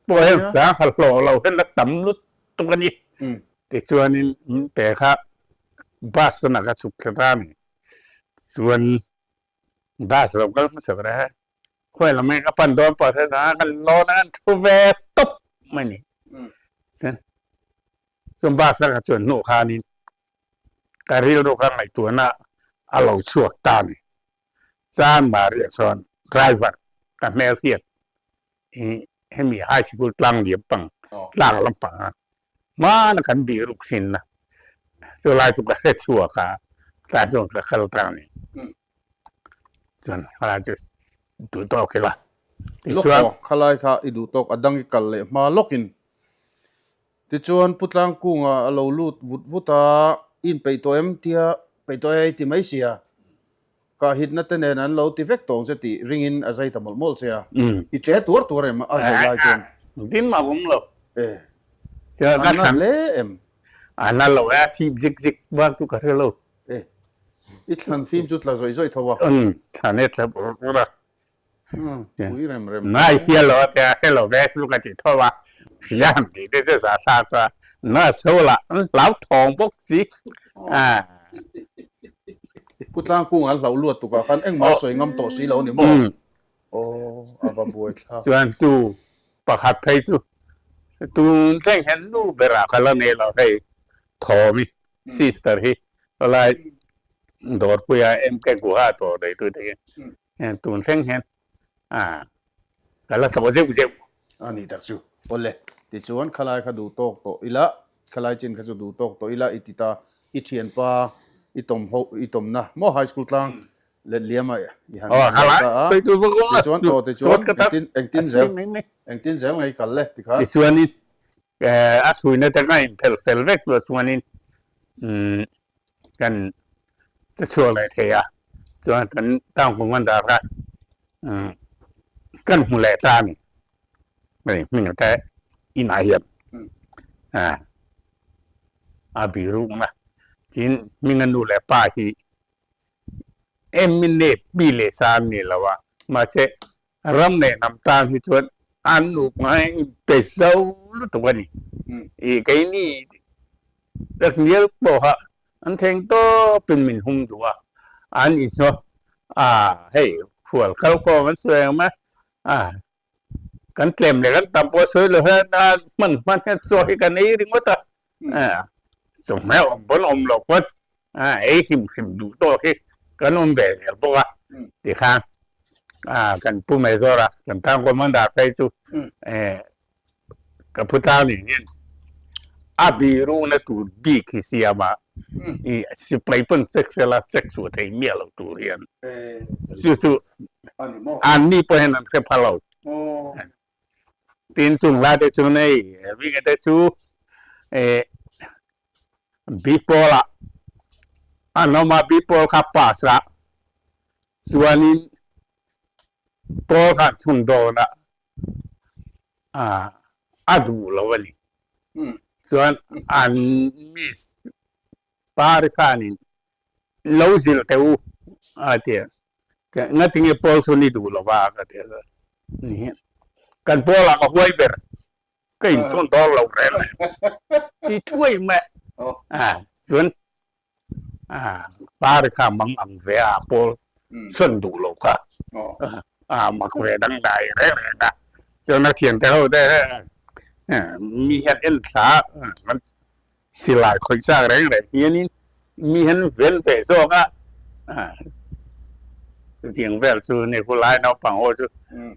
pawh hian sangkhat hlawh lo hian la tam lutuk a ni. Tichuanin min pe kha bus a ka chhuk thla ta a ni. Chuan bus lo kal hmasa ber a. Khawi lam nge ka pan dawn pawh hre zang a kan lawn a kan thu ve tawp mai ni. Chuan chuan bus a ka chuan hnuh khanin ka rilru ka ngaihtuahna a lo chhuak ta a ni. Chuan Maria chuan driver ka hmel hian i hemi high school tlang liam pang tlak lampang a hmana kan bih ruk thin a chulai chu ka hre chhuak a tah chuan ka kal ta a ni. Chuan khalai chu duh tawk ila tichuan. Lawk aw, khalai kha i duh tawk a dang i kal leh hma lawkin. Tichuan Pu Tlangkunga a lo lut vut vut a, i inpeih tawh em tia peih tawh e i ti mai sia. Kahhitna te nen an lo ti vek tawng che tih ringin a zai ta mawlh mawlh che a. I che tuar tuar em a zai lai chuan? Din mah awm lo. E. A na hle em? A na lo e, a thip zik zik bak chu ka hre lo. E, i thlan fim chu tla zawih zawih tho a. Umm, thlan e tla bur bur a. Umm, pui rem rem. Ngai hial lo a tia hre lo ve chu ka ti tho a. Siam tih te chu za thlak chu a na chho lah an hlau thawng bawk si. Ah. Pu Tlangkung an hlauh luat tukah khan engmah sawi ngam tawh si lo ni maw? Umm. Aw, a va buai thlak. Chuan chu pakhat phei chu tun thleng hian nu berah ka la nei lo hei Thawmi sister hi helai Dawrpuia MK Guha tawh neitu te hian tun thleng hian ka la tlawh zeuh zeuh. A ni tak chu. Awle, tichuan khalai kha duh tawk tawh ila, khalai chin kha chu duh tawk tawh ila i ti ta, i thianpa i tawm ho i tawmna maw high school tlang let liam a i han kal ta a, tichuan aw tichuan engtin engtin zel engtin zel nge i kal le tikhan. Tichuanin a thuina te kha inphelh fel vek tur chuanin kan che chhuak leh thei a, chuan kan town commander kha kan hmu leh ta a ni, hei hming te inah hian a birukna tin hminga nu leh pa hi Emine mi leh sa an ni lo a, mahse ram leh hnam tan hi chuan an nup ngai inpe zo lutuk a ni. I keini takngial pawha an thleng tawpin min hum duh a, an inhnaw a hei khual kal khawm an sawi ang mai a, kan tlem leh kan tam pawh sawi lo hian a hman hman hian chaw hi kan ei ringawt a, chawhmeh awm pawn awm loh pawn ei hrim hrim duh tawk hi kan awm ve zel bawk a tikhan kan pu Major a kan town commander phei chu Ka pu tlang nih hian a birukna tur bik hi siam a, i sipai pawn check sela check chhuah thei miah lo tur hian chu chu an ni pawh hian an hre pha lo. Tin chung lai te chu nei Vinga te chu Bipawl ah an awm a, Bipawl kha pass a chuanin pawl kha an chhun dawn a. a duh lo a ni. Chuan an miss Pari khanin lo zilh teh u a ti a, ngatinge Paul sawn i duh lo va ka ti a, ni hian kan Paul ah ka huai ber ka insawn dawn lo reng reng ti thuai mai a, chuan Pari kha mang ang ve a Paul sawn duh lo kha a mak ve dangdai reng reng a, chuan a thiante ho te mi hian en thla an silai khawih chak reng reng hianin mi hian ven ve zawk a, chutiang vel chu ni khulai naupang ho chu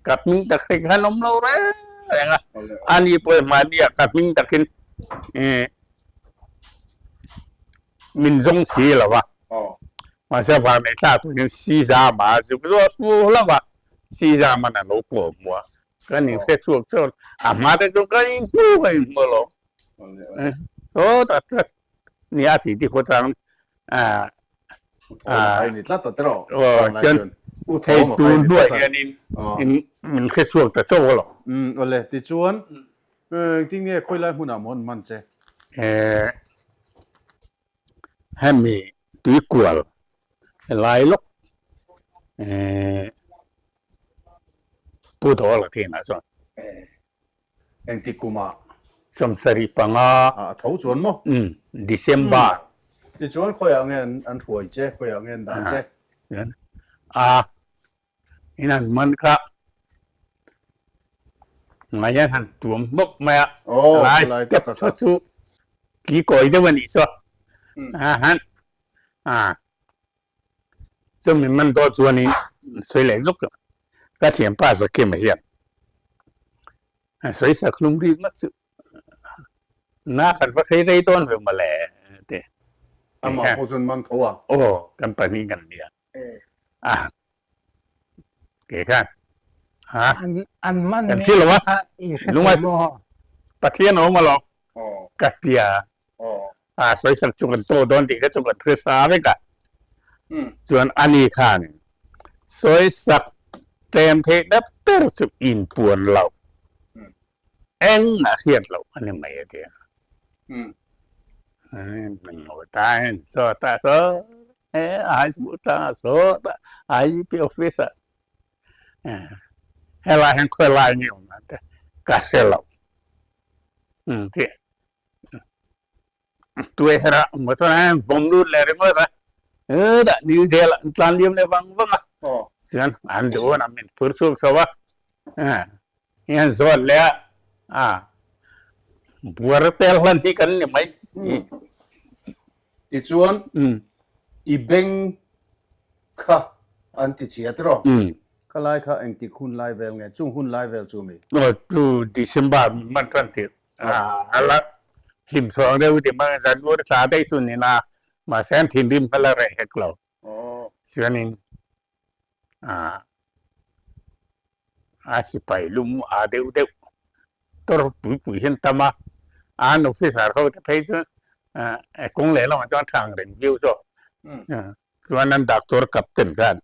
ka hming tak hei khan awm lo reng reng a, ani pawh mahnia ka hming takin Min zawng si lo a, mahse vang neih thlak turin si zam a zuk zawh fu hlauh a. Sizaman a lo kawm hmu a, kan inhre chhuak chauh a, a hma te chu kan inhmu kan inhmu lo. Sawtah tlat nia a titi khaw chang ah chuan hei tun hnuai hianin min hre chhuak ta chauh alawm. Awle, tichuan engtin nge khawilai hmunah maw an man che? Hemi tuikual helai lawk eh Pu Dawla thinah chuan. Engtik kumah? 75. A tho chuan maw? Umm December. Tichuan khawiah nge an hruai che, khawiah nge an dah che? A In han man kha ngai an han tuam bawk mai a, lai step saw chu ki kawi deuh a nih saw a han a chumi man dawn chuanin sawi leh zuk ka thianpa Zakima hian a sawi sak hlum rik ngawt chu na kan va hrei rei dawn ve mawle te. Amah pawh chuan man tho a. Aw kan pahnih kan nia. A ke khan ha an man kan thil lo a lunga Pathian a awm alawm ka tia a sawi sak chu kan to dawn tih kha chu kan hre sa vek a chuan ani khan sawi sak tlem theih na ber chu inpuan lo Engmah hriat loh a ni mai a ti a. Sawtah saw high school tangah sawtah IGP office ah helai hian khawilai nge awm ang te ka hre lo tih Tuai her ah motor ah hian vawm lut leh ringawt a, hetah New Zealand an tlan liam leh vang vang a, chuan an duh a min phur chhuak chho a, hian zawt leh a, a buar tel hlan hi kan ni mai. Tichuan i beng kha an ti chhia tiraw? Kha lai kha engtik hun lai vel nge? Chung hun lai vel chu mi? Aw chu December min hman tan tirh A la hlim chhuak deuh ti mai zan ur tla daih chu ni na mahse an thinrim kha la reh hek lo chuanin a sipai lum a deuh deuh tawr pui pui hian tam a an officer ho te phei chu kawng leh lamah chuan tha ang reng viau zawk chuan an doctor captain khan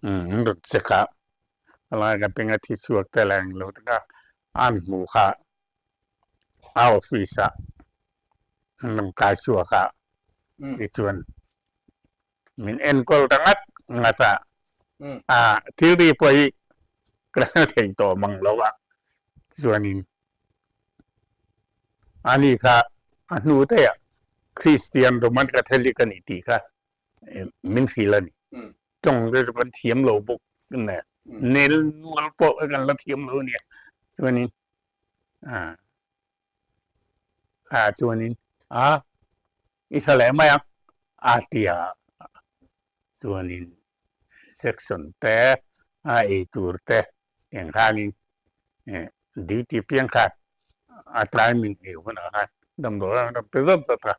an rawn check a helai ka beng a thi chhuak te leh englo te kha an hmuh kha a office ah an rawn kai chhuak a tichuan min enkawl ta ngat ngat a a thil ri pawh hi ka hre thei tawh mang lo a chuanin ani kha a hnu daih ah Christian Roman Catholic a ni tih kha min hrilh a ni. Tawng te chu kan thiam lo bawk nen nel nual pawh kan la thiam lo ania chuanin ah ah chuanin a i tha leh mai ang a ti a chuanin section te a ei tur te eng khanin duty piang khan a timing ei hunah khan damdawi an rawn pe zat zat a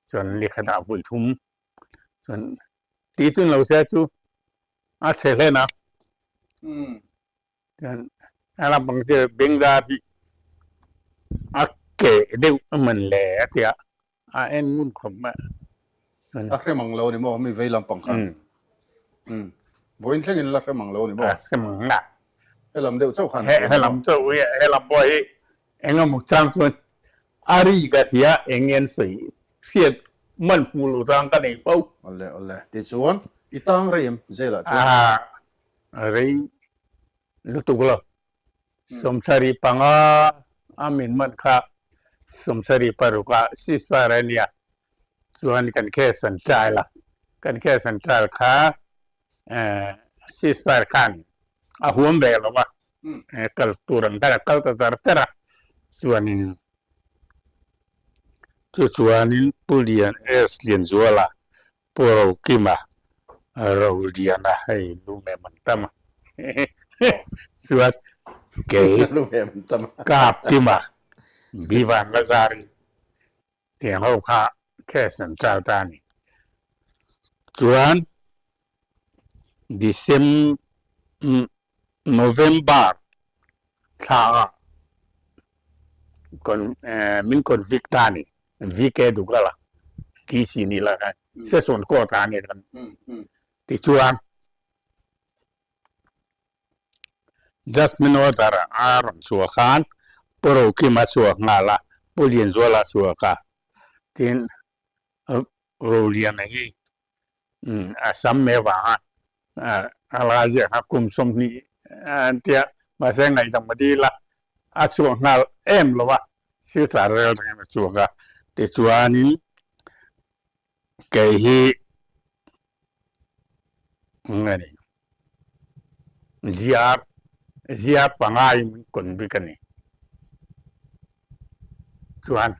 chuan lehkhadah vawi thum chuan tih chu lo se chu a chhe hlen a chuan a lampang chu bengdar hi a keh deuh a man le a tia a en ngun khawp mai a hre mang lo ni maw mi vei lampang khan vawiin thlengin la hre mang lo ni maw a hre mang la helam deuh chauh khan helam chauh hi helam pawh hi engemaw chang chuan A ri ka hria eng nge an sawi hriat man hmuh loh chang ka nei fo. Awle awle tichuan i tang rei em jail ah chuan? A rei lutuk lo. 75 a min man kha 76 ah ceasefire a nia chuan kan case an trial a, kan case an trial kha ceasefire khan a huam ve lo a, kal tur ang khan a kal ta zar zar a, chuanin chu chuanin Pu Lian S Lianzuala Pu Rokima Roliana hei lu mem an tam a chuan kei Kapkima Bivan Lazari Tiang ho kha case an trial ta a ni. Chuan December. November thla ah kon min convict ta ni VK Dugala DC ni la khan session court ah ni kan tichuan Judgement order a rawn chhuah khan Pu Rokima chhuak nghal a, Pu Lianzuala chhuak a, tin Roliana hi a sam mai avanga a la ziah kha kum 20 an tia mahse ngaihdam a dil a, a chhuak nghal em lo a, silchar rel reng a chhuak a, tichuanin kei hi nge ni ziar ziar pangai min convict a ni chuan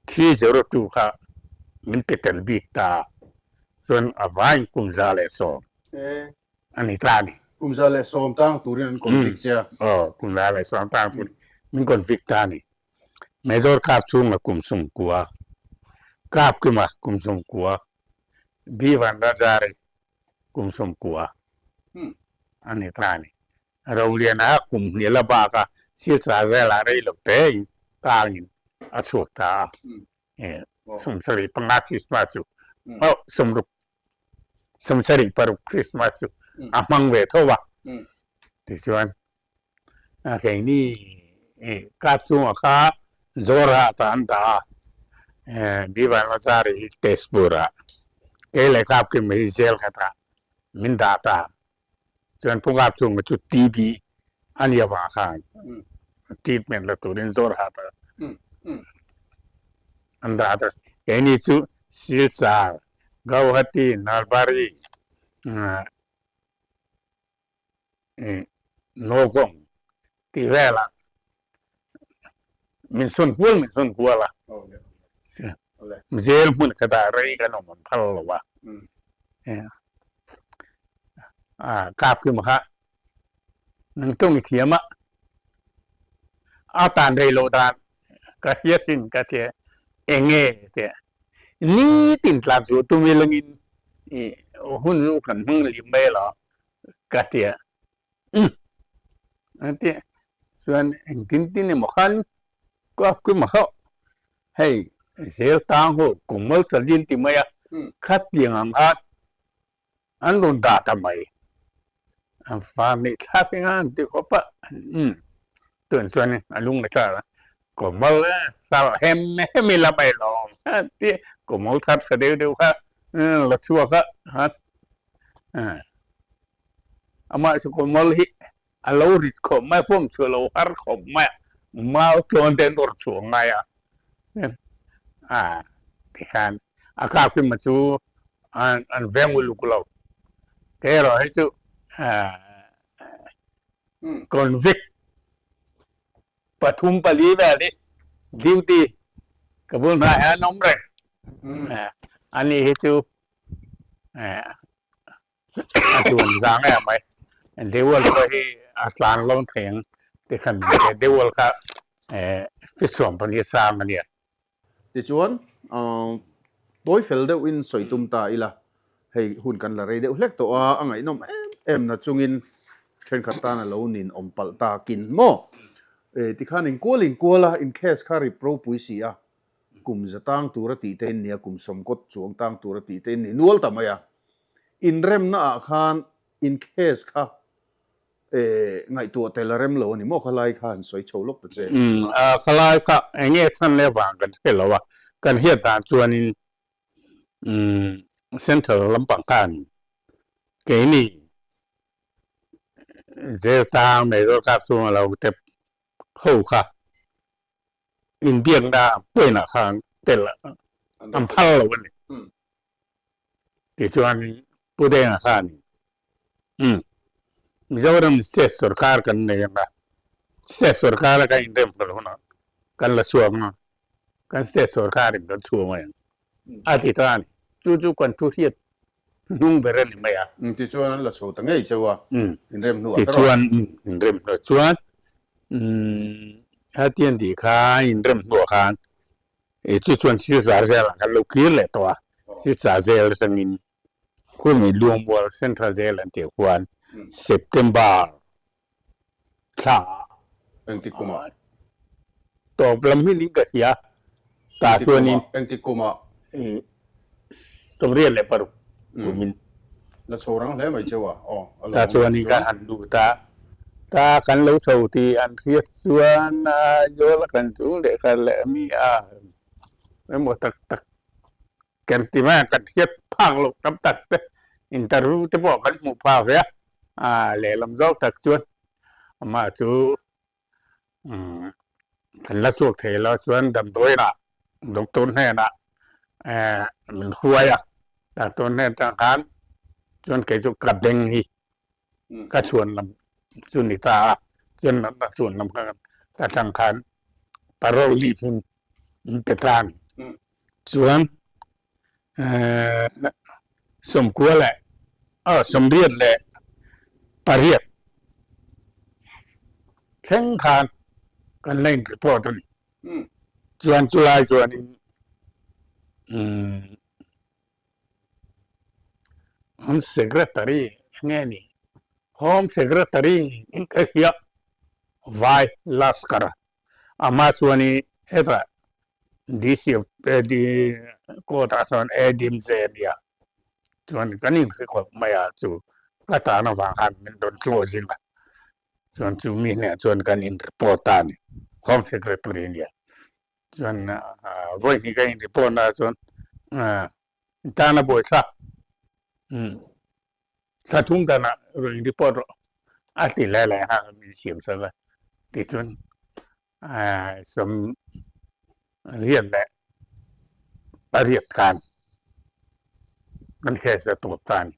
302 kha min pe tel bik ta chuan a vain kum 110 a ni ta a ni. Kum 110 tang turin an convict che a. Aw kum 110 tang turin min convict ta a ni. Major kap chhunga kum 90 kap kima kum 90 B Vanrajari kum 90 a ni ta a ni. Roliana kum hnih la bak a, Silchar velah rei lo te in tangin a chhuak ta a. 75 Christmas chu oh 60 76 Christmas chu a hmang ve tho a. Tichuan keini kap chungah kha Jorhat ah an dah a, B Vanrajari hi Tezpur ah kei leh kap kim hi jail khatah min dah ta. Chuan Pu Kap chunga chu TB a nia vang khan treatment la turin Jorhat ah an dah ta. Keini chu Silchar, Gauhati, Nalbari, Nowgong tih velah min sawn kual min sawn kual a. Jail hmun khatah rei kan awm an phal lo a. Kap kim kha nang tawng i thiam a, a tan rei loh dan ka hria sin ka ti eng nge ti nitin tlan chu tum ilangin hun chu kan hmang lim mai lo ka ti a. Umm an ti chuan engtin tin emaw khan kap kim hauh hei zel tang ho kum mal chalin ti mai a khatiang ang khan an rawn dah ta mai an fa neih thlak eng a an ti khawp a umm tun chuan a lung a tlar a kum mal tlar hem hem ila mai lawm an ti kum mal thar tha deuh deuh kha la chhuak a Amah chu kawmal hi a lo rit khawp mai a, form chu a lo har khawp mai a, mau tlawn te an awrh chhuah ngai a, a tikhan a kap kima chu an veng uluk lo, kei erawh hi chu convict pathum pali vel hi duty ka bul hnai ah an awm reng, ani hi chu a zuan zang em mai dewal pawh hi a tlan lo thei ang tikhan dewal kha fit suam pawh hi a sang a nia. Tichuan tawi fel deuhin sawi tum ta ila hei hun kan la rei deuh hlek tawh a, a ngaihnawm em em na chungin thenkhat tan a lo nin awm palh takin maw tikhan inkual inkual a in case kha rip ropui si a Kum za tang tura tih te in nia, kum sawmkawt chuang tang tura tih te in ni nual ta mai a. Inremna ah khan in case kha ngaihtuah tel a rem lo a ni maw? Khalai kha han sawi chho lawk ta che. Umm, khalai kha eng nge chhan leh vang kan hre lo a, kan hriat dan chuanin umm central lampang khan keini jail tang nei zawrkar chunga lo tep ho kha inbiakna point-ah khan tel an phal lo a ni. Tichuan Pu Denga khan umm Mizoram state sorkar kan nei ang a, state sorkar a kan inrem fel hunah kan la chhuak ang a, kan state sorkar in kan chhuah mai ang a ti ta a ni. Chu chu kan thu hriat hnung ber a ni mai a. Tichuan an la chho ta ngei cheu a, inrem hnuah ta rawh. Tichuan inrem hnuah chuan hetiang tih kha inrem hnuah khan chu chuan Silchar zel ah khan lo kir leh tawh a, Silchar zel atangin Khurmei Luangmual Central Jail an tih khuan September. Thla. Engtik kumah? Tawp lam hi ning ka hria. Tah chuanin. Engtik kumah? 86 kumin. La chho rang hle mai cheu a. Aw, a lo Tah chuanin kan han lut a. Ta kan lo chho tih an hriat chuan Aizawl a kan chu lehkha leh mi a emaw tak tak Kan ti mai a, kan hriat phak loh tam tak te interview te pawh kan hmuh phak ve a, lehlam zawk tak chuan amah chu kan la chhuak thei lo chuan damdawiinah doctor hnenah min hruai a, doctor hnen atang khan chuan kei chu ka beng hi ka chhuan lam chu ni ta a, chuan natna chhuan lam kha atang khan parole leave in min pe ta a ni. Chuan 98 leh 88 thleng khan kan la in report a ni. Chuan chulai chuanin an secretary enge ni home secretary in ka hria vai Laskar a. Amah chuan i hetah DC of AD court ah chuan ADM che a nia. Chuan kan inhre khawp mai a chu ka tan avang khan min rawn tlawh zing a. Chuan chu mi hneh chuan kan in report ta a ni. Home Secretary a nia. Chuan vawi hnih ka in report na chuan tan a buaithlak. Thla thum danah rawn in report rawh a ti lai lai kha min siam sak a, tichuan 88 khan kan case a tawp ta a ni.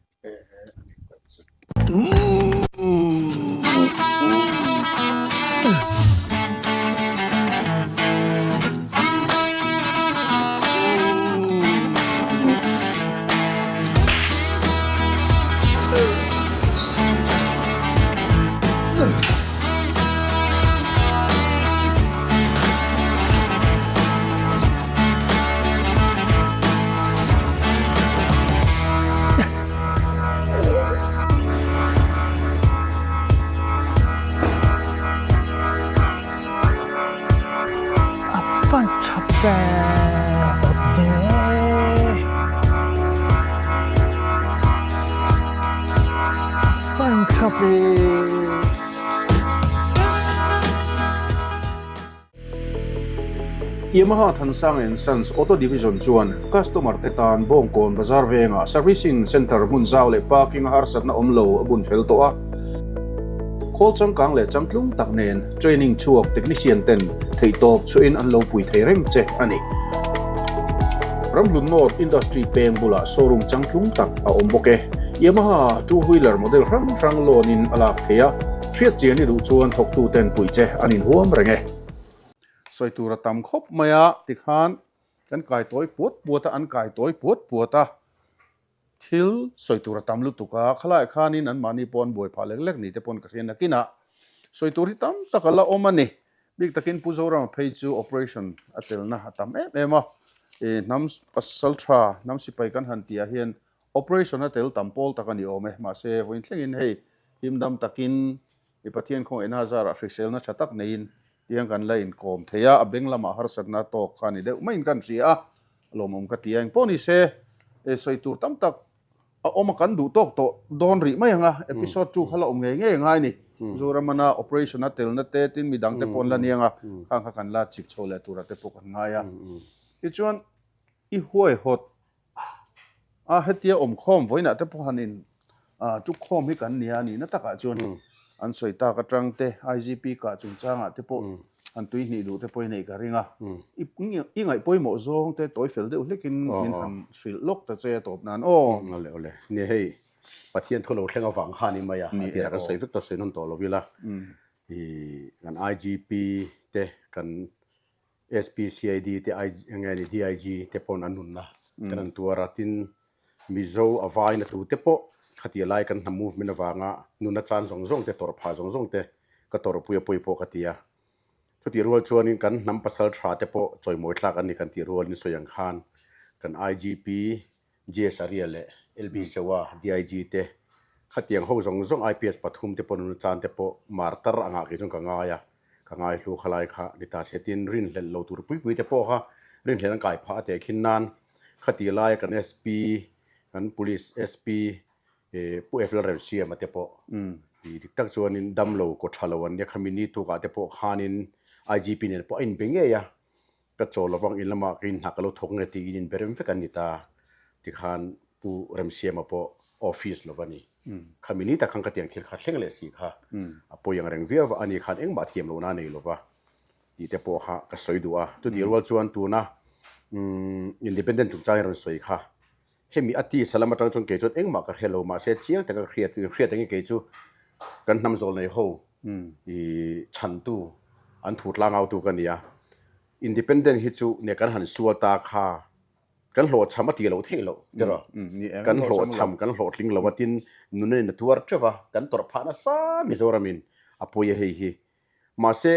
A van tha ve ve. A van tha ve. Yamaha Thansang and Sons Auto Division chuan customer te tan Bawngkawn Bazar vengah Servicing Centre hmun zau leh parking a harsatna awm lo a bun fel tawh a. Khawl changkang leh changtlung tak nen training chhuak technician ten theihtawp chhuahin an lo pui thei reng che a ni. Ramhlun North Industry peng bulah showroom changtlung tak a awm bawk e. Yamaha two wheeler model hrang hrang loan in a lak thei a. Hriat chian i duh chuan thawktu ten puih che an inhuam reng e. Sawi tur a tam khawp mai a, tikhan kan kai tawi puat puat a, an kai tawi puat puat a, thil sawi tur a tam lutuk a, khalaiah khanin anmahni pawh an buai phah lek lek ni te pawn ka hria nakinah sawi tur hi tam tak a la awm a ni. Bik takin Pu Zorama phei chu operation a telna a tam em em a, hnam pasal tha, hnam sipai kan han tih ah hian Operation a tel tam pawl tak a ni awm e. Mahse, vawiin thlengin hei himdam takin mi Pathian khawngaihna zarah hriselna tha tak neiin tiang kan la inkawm thei a, a beng lamah harsatna tawk kha ni deuh maiin kan hria a, lawmawm ka ti a. Engpawh ni se, sawi tur tam tak a awm a, kan duh tawk tawh dawn rih mai ang a, episode 2 kha la awm ngei ngei angai ni. Zoramana operation a telna te tin midang te pawh an la niang a, khang kha kan la chip chho leh turah te pawh kan ngai a. Tichuan, i huaihawt A hetia awmkhawm vawiinah te pawh han in tukkhawm hi kan nia nihna takah chuan an sawi tak atang te IGP kah chungchangah te pawh han tui hnih duh te pawh i neih ka ring a. I i ngaih pawimawh zawng te tawi fel deuh hlekin min han hrilh lawk ta che a tawp nan aw. Awle awle. Nia hei Pathian thu lo thleng avang kha a ni mai a, a tirah kan sawi vek tawh sawi nawn tawh lo ila i kan IGP te kan SP, CID te IG enge ni DIG te pawn an nunna kan an tuar a, tin Mizo a vaina tu te pawh khatia lai kan hnam movement avanga nunna chan zawng zawng te tawrh phah zawng zawng te ka tawrhpui a pawi pawh ka ti a. Chutih rual chuanin kan hnam pasal tha te pawh chawimawi thlak an ni kan tih rualin sawi ang khan kan IGP, GS Arya leh LB Sewa, DIG te. Khatiang ho zawng zawng IPS pathum te pawh nuna chan te pawh martar angah kei chuan ka ngai a, ka ngai hlu khalai kha ni ta se tin rinhlelh lo tur pui pui te pawh kha rinhlelh an kai phah a teh khin nan khati laia kan SP kan Police SP Pu F Lalremsiama te pawh i dik tak chuanin damlo kaw tha lo an nia khami ni tukah te pawh khanin IGP nen pawh a inbe ngei a. Ka chaw lovang in lamah ka inhna ka lo thawk nge tiin in berem vek an ni ta. Tikhan Pu Remsiama pawh office lo va ni. Khami ni tak khan ka tiang thil kha thleng leh si kha a pawi ang reng viau va, ani khan engmah thiam lohna a nei lo va tih te pawh kha ka sawi duh a. Chutih rual chuan tuna Independent chungchang i rawn sawi kha hemi a tisa lam atang chuan kei chuan engmah ka hre lo mahse chiang taka ka hriat chu hriat engin kei chu kan hnam zawl nei ho i chhantu an thu tlangautu ka ni a independent hi chu ne kan han sual ta kha kan hlawhchham a tih loh theih loh tiraw kan hlawhchham kan hlawhtling lo a tin nuna in a tuar teuh va kan tawrh phah nasa Mizoramin a pawi a hei hi mahse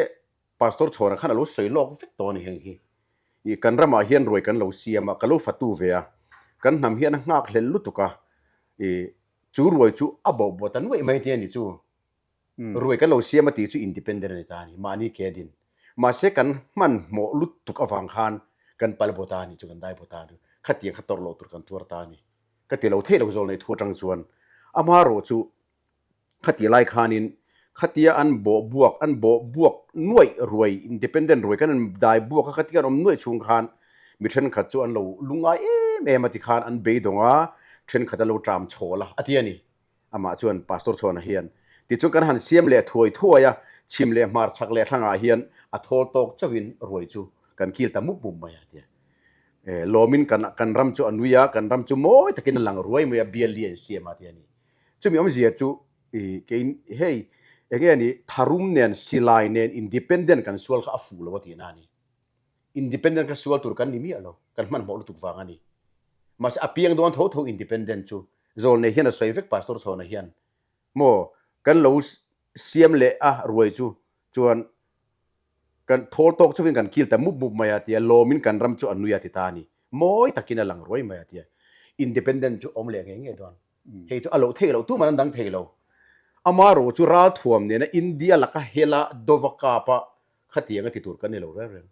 Pastor Chhawna khan a lo sawi lawk vek tawh a ni heng hi. Ih kan ramah hian ruai kan lo siam a, ka lo fatu ve a, kan hnam hian a nghak hlel lutuk a, ih chu ruai chu a boh boh ta nuaih mai te a ni chu. Ruai kan lo siam a tih chu independent a ni ta a ni, mahni ke din. Mahse kan hmanhmawh lutuk avang khan kan pal bo ta a ni chu, kan dai bo ta a ni. Khatiang kha tawrh loh tur kan tuar ta a ni. Ka ti lo theih lo zawl nei thu atang chuan amaherawh chu Khati lai khanin khatia an bawh buak, an bawh buak nuaih ruai, independent ruai kan an dai buak a, khatia an awm nuaih chhung khan mi thenkhat chu an lo lungngai em em a tikhan an beidawng a, thenkhat an lo tram chhawl a, a ti a ni. Amah chuan Pastor Chhuana hian tichuan kan han siam leh thuai thuai a, chhim leh hmar chhak leh thlangah hian a thawl tawk chauhin ruai chu kan kil ta mup mup mai a, a ti a. Lawmin kan kan ram chu a nui a, kan ram chu mawi takin a lang ruai mai a, bial li an siam a, a ti a ni. Chumi awmzia chu i kein hei enge ni tharum nen silai nen independent kan sual kha a fuh lo a tihna a ni. Independent kha sual tur kan ni miah lo, kan hmanhmawh lutuk vang a ni. Mahse a piang dawn tho tho independent chu Zawlnei hian a sawi vek Pastor Chhawna hian maw kan lo siam leh a ruai chu chuan Kan thawl tawk chauhin kan kil ta mup mup mai a tia, lawmin kan ram chu a nui a ti ta a ni. Mawi takin a lang ruai mai a tia. Independent chu awm leh ngei ngei dawn. Hei chu a loh theih loh, tuman an dang thei lo. Amaherawh chu ralthuam nena India laka hela dova kapa khatiang a ti tur kan ni lo reng reng.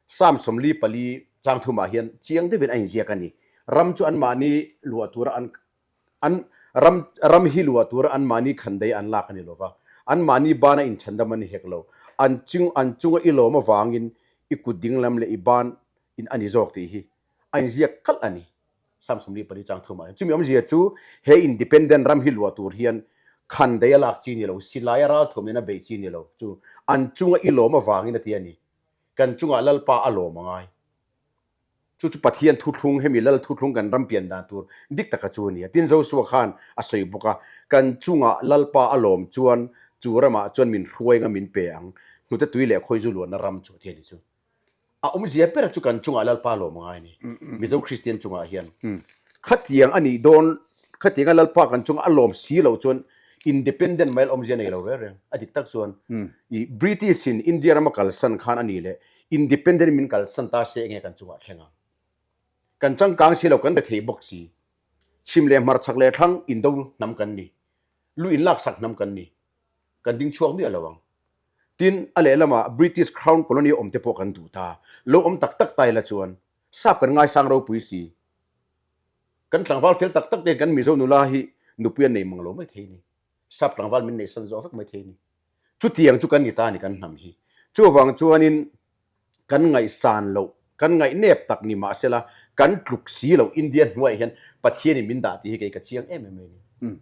Psalm 44 chang thumah hian chiang deuhin a inziak a ni. Ram chu anmahni luah tura an An ram ram hi luah tura anmahni khandei an lak a ni lova, anmahni bana inchhandam an ni hek lo. An chung an chunga i lawm avangin i kut dinglam leh i ban in a ni zawk tih hi a inziak kalh a ni. Psalm 44 chang thumah hian chumi awmzia chu he independent ram hi luah tur hian khandei a lak chi ni lo, silai a ralthuam nena beih chi ni lo chu an chunga i lawm avangin a ti a ni. Kan chungah Lalpa a lawm a ngai. Chu chu Pathian thuthlung, hemi Lal thuthlung kan ram pian dan tur dik taka chu a ni a. Tin, Josua khan a sawi bawk a, Kan chungah Lalpa a lawm chuan chu ramah chuan min hruai anga min pe ang, hnute tui leh khawizu luanna ram chu a ti a ni chu. A awmzia ber chu kan chungah Lalpa a lawm a ngai a ni, Mizo Kristian chungah hian. Khatiang a nih dawn, khatianga Lalpa kan chunga a lawm si loh chuan independent mai awmzia nei lo reng reng. A dik tak chuan i British in India rama kalsan khan a ni leh Independent min kalsan ta se enge kan chungah thleng ang. Kan changkang si lo kan rethei bawk si. Chhim leh hmar chhak leh thlang indo hnam kan ni. Lu in laksak hnam kan ni. Kan ding chhuak miah lo ang. Tin, a lehlamah British Crown Colony awm te pawh kan duh ta. Lo awm tak tak ta ila chuan sap kan ngaisang ropui si. Kan tlangval fel tak tak ten kan Mizo nula hi nupui an nei mang lo mai thei ni. Sap tlangval min neihsan zawh vek mai thei ni. Chutiang chu kan ni ta a ni kan hnam hi. Chuvang chuanin kan ngaihsan loh, kan ngaihnep tak ni mahsela kan tluk si loh India hnuaiah hian Pathianin min dah tih hi kei ka chiang em em mai a ni.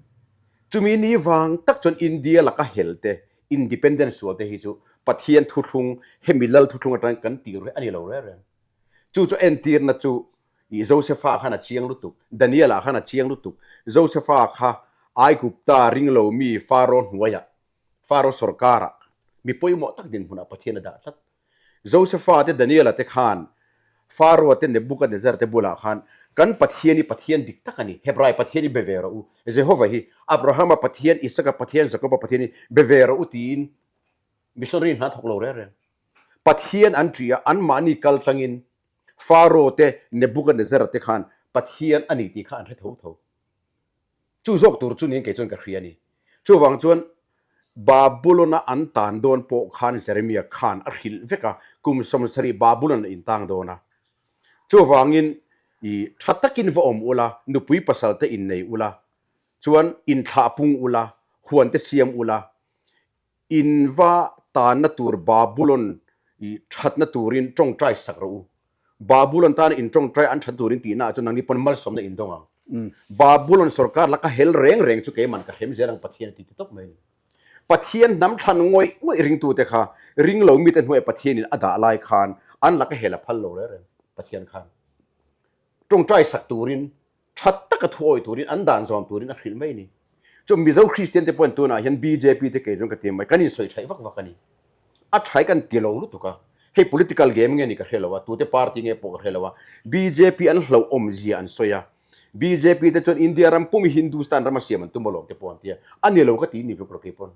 Chumi ni vang tak chuan India laka hel te, independence sual te hi chu Pathian thuthlung, hemi lal thuthlung atangin kan tir reh a ni lo reng reng. Chu chu entirna chu i Josefa khan a chiang lutuk, Daniela khan a chiang lutuk. Josefa kha Aigupta ringlo mi Faro hnuaiah, Faro sorkarah mi pawimawh tak dinhmunah Pathian a dah tlat. Josefa te Daniela te khan Faro te Nebuchadnezzar te bulah khan kan Pathian hi Pathian dik tak a ni, Hebrai Pathian hi be ve rawh u, Jehova hi Abrahama Pathian, Isaka Pathian, Jakoba Pathian hi be ve rawh u tiin missionary hna thawk lo reng reng. Pathian an ṭih a, anmahni kal tlangin Faro te Nebuchadnezzar te khan Pathian a ni tih kha an hre tho tho. Chu zawk tur chu niin kei chuan ka hria a ni. Chuvang chuan Babulon-a an tan dawn pawh khan Jeremia khan a hrilh vek a, kum 70 Babulon a intang dawn a. Chuvangin i tha takin va awm ula, nupui pasal te innei ula, chuan inthlah pung ula, huan te siam ula, In va tanna tur Babulon i thatna turin tawngtai sak rawh u. Babulon tana in tawngtai an that turin tihna ah chuan nangni pawn malsawmna in dawng ang. Babulon sorkar laka hel reng reng chu keiman ka hrem zel ang Pathian a ti ti tawp mai a ni. Pathian hnam thlan ngawih ngawih ringtute kha ringlo mite hnuaia Pathianin a dah lai khan an laka hel a phal lo reng reng Pathian khan tawngtai sak turin Tha taka thu awih turin an dan zawm turin a hrilh mai a ni. Chu Mizo Kristian te pawhin tunah hian bjp te kei chuan ka ti mai, kan insawi thaih vak vak a ni. A tha hi kan ti lo lutuk a, hei political game nge ni ka hre lo a, tute party nge pawh ka hre lo a, bjp an hlauhawm zia an sawi a, bjp te chuan India ram pum hi Hindustan rama siam an tum alawm te pawh an ti a, a ni lo ka ti ni vek rawh kei pawn.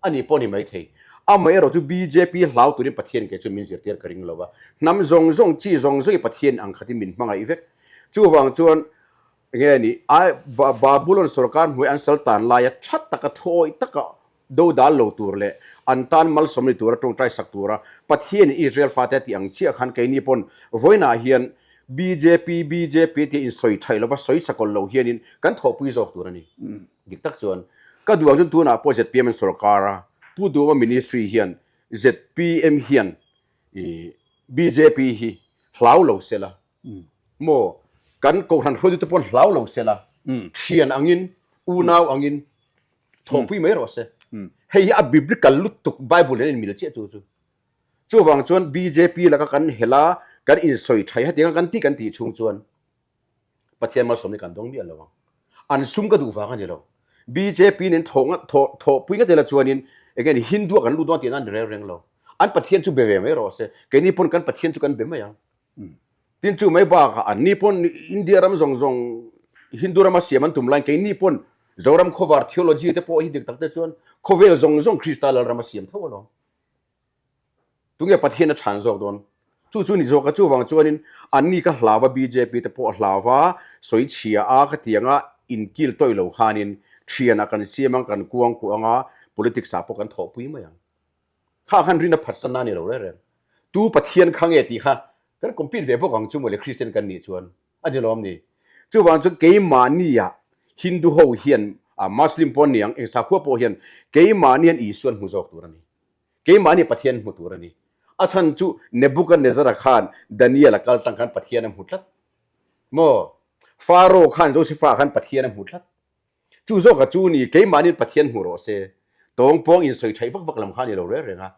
A ni pawh ni maithei. Amaherawh chu bjp hlau turin Pathian kei chu min zirtir ka ring lo a. Hnam zawng zawng, chi zawng zawng i Pathian ang khatin min hmangaih vek. Chuvang chuan nge ni, ai Babulon sorkar hnuai an sal tan laia tha taka thuawih taka do dal lo tur leh an tan malsawm ni tura tawngtai sak tura Pathian in Israel fate a tih ang chiah khan keini pawn vawiinah hian bjp bjp tia insawi thaih lova sawi sakawlh lo hianin kan thawhpui zawk tur a ni. Dik tak chuan ka duh ang chuan tunah pawh zpm an sorkar a, Pu Duhoma ministry hian zpm hian i bjp hi hlau lo se la maw, kan kohhran hruaitute pawh hlau lo se la, thian angin, unau angin thawhpui mai rawh se. Hei hi a biblical lutuk Bible hian a inmil chiah chu chu. Chuvang chuan bjp laka kan hel a, kan insawi tha hetianga kan tih kan tih chhung chuan Pathian malsawm hi kan dawng miah lo ang. An sum ka duh vang a ni lo. Bjp nen thawh ngat thawh thawhpui ngat ila chuanin enge ni Hindu ah kan lut dawn tihna a ni reng reng lo. An Pathian chu be ve mai rawh se. Keini pawn kan Pathian chu kan be mai ang. Tin chu mai bakah anni pawn India ram zawng zawng Hindu rama siam an tum laiin keini pawn Zoram khawvar theology te pawh hi dik tak te chuan khawvel zawng zawng Krista Lalram a siam tho alawm. Tunge Pathian a chhan zawk dawn? Chu chu ni zawk a, chuvang chuanin anni ka hlau a, bjp te pawh a hlau a, sawi chhia a, ka ti anga inkil tawih lo khanin thianah kan siam ang, kan kuang kuah anga politics ah pawh kan thawhpui mai ang. Kha khan rin a phatsan na a ni lo reng reng. Tu Pathian kha nge tih kha kan compete ve bawk ang chu mawle Kristian kan nih chuan a ni lawm ni. Chuvang chuan keimahnia Hindu ho hian, Muslim pawh an ni ang, eng sakhua pawh hian keimahni hian Isua an hmu zawk tur a ni. Keimahni Pathian hmu tur a ni. A chhan chu Nebuchadnezzar-a khan Daniel-a kal tang khan Pathian a hmu tlat. Maw? Pharaoh khan Joseph-a khan Pathian a hmu tlat. Chu zawka chu ni, keimahniin Pathian hmu rawh se. Tawng pawng insawi thaih vak vak lam kha a ni lo reng reng a.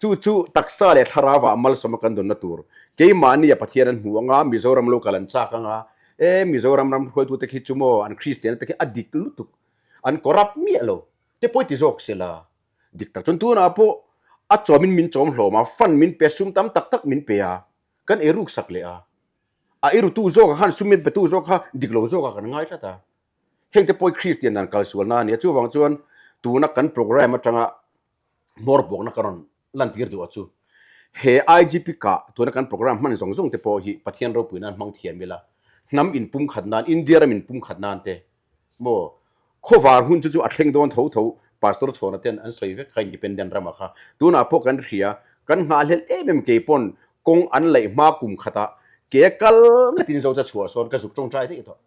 Chu chu taksa leh thlarauah malsawma kan dawnna tur. Keimahnia Pathian an hmu anga, Mizoram lo kal an chak anga, e Mizoram ram hruaitute khi chu maw, an Kristian te khi a dik lutuk, an corrupt miah lo, te pawi ti zawk sela. Dik tak chuan tunah pawh a chawmin min chawm hlawm a, fund min pe a, sum tam tak tak min pe a, kan ei ruk sak leh a. A ei rutu zawkah khan sum min petu zawk kha dik lo zawkah kan ngai tlat a. Heng te pawh hi Kristian dan kal sualna a ni a, chuvang chuan tuna kan programme atanga hmawr buakna ka rawn lantir duh a chu. He IGP kah tuna kan programme hman zawng zawng te pawh hi Pathian ropui nan hmang thiam ila, hnam inpumkhat nan, India ram inpumkhat nan te Maw? Khawvar hun chu chu a thleng dawn tho tho, Pastor Chhawna ten an sawi vek kha Independent ramah kha. Tunah pawh kan hria, kan nghahhlelh em em kei pawn kawng an laih hma kum khatah ke kal ngatin zo cha chhuah sawn ka zuk tawngtai daih tawh.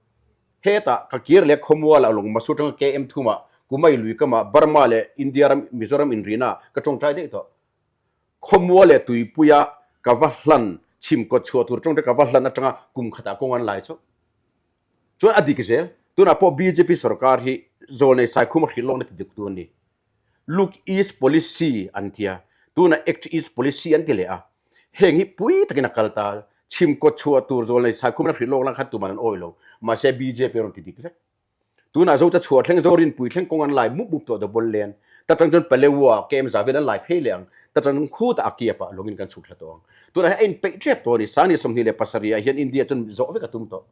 Hetah ka kir leh khawmualah Lungmasu atanga KM thumah Kumai lui kamah Burma leh India ram Mizoram inrina ka tawngtai daih tawh. Khawmua leh tuipuia ka va hlan chhim kawt chhuah tur tawngtai ka va hlan atanga kum khatah kawng an lai chauh. Chuan a dik zel, tunah pawh bjp sorkar hi Zawlnei Saikhum a hrilh lawkna ti dik tu an ni. Look East Policy an tia, tunah Act East Policy an ti leh a. Heng hi pui takin a kal ta, chhim kawt chhuah tur Zawlnei Saikhum a hrilh lawkna kha tuman an awih lo, mahse bjp a rawn ti dik vek. Tunah Zocha chhuah thleng Zorinpui thleng kawng an lai mup mup tawh double lane. Ta tang chuan Palewa KM Zavin an lai phei leh ang. Ta tang chuan khutah a kiapah lawngin kan chhuk thla tawh ang. Tunah hian a inpeih tep tawh a ni. Sangni 27 ah hian India chuan zawh vek a tum tawh.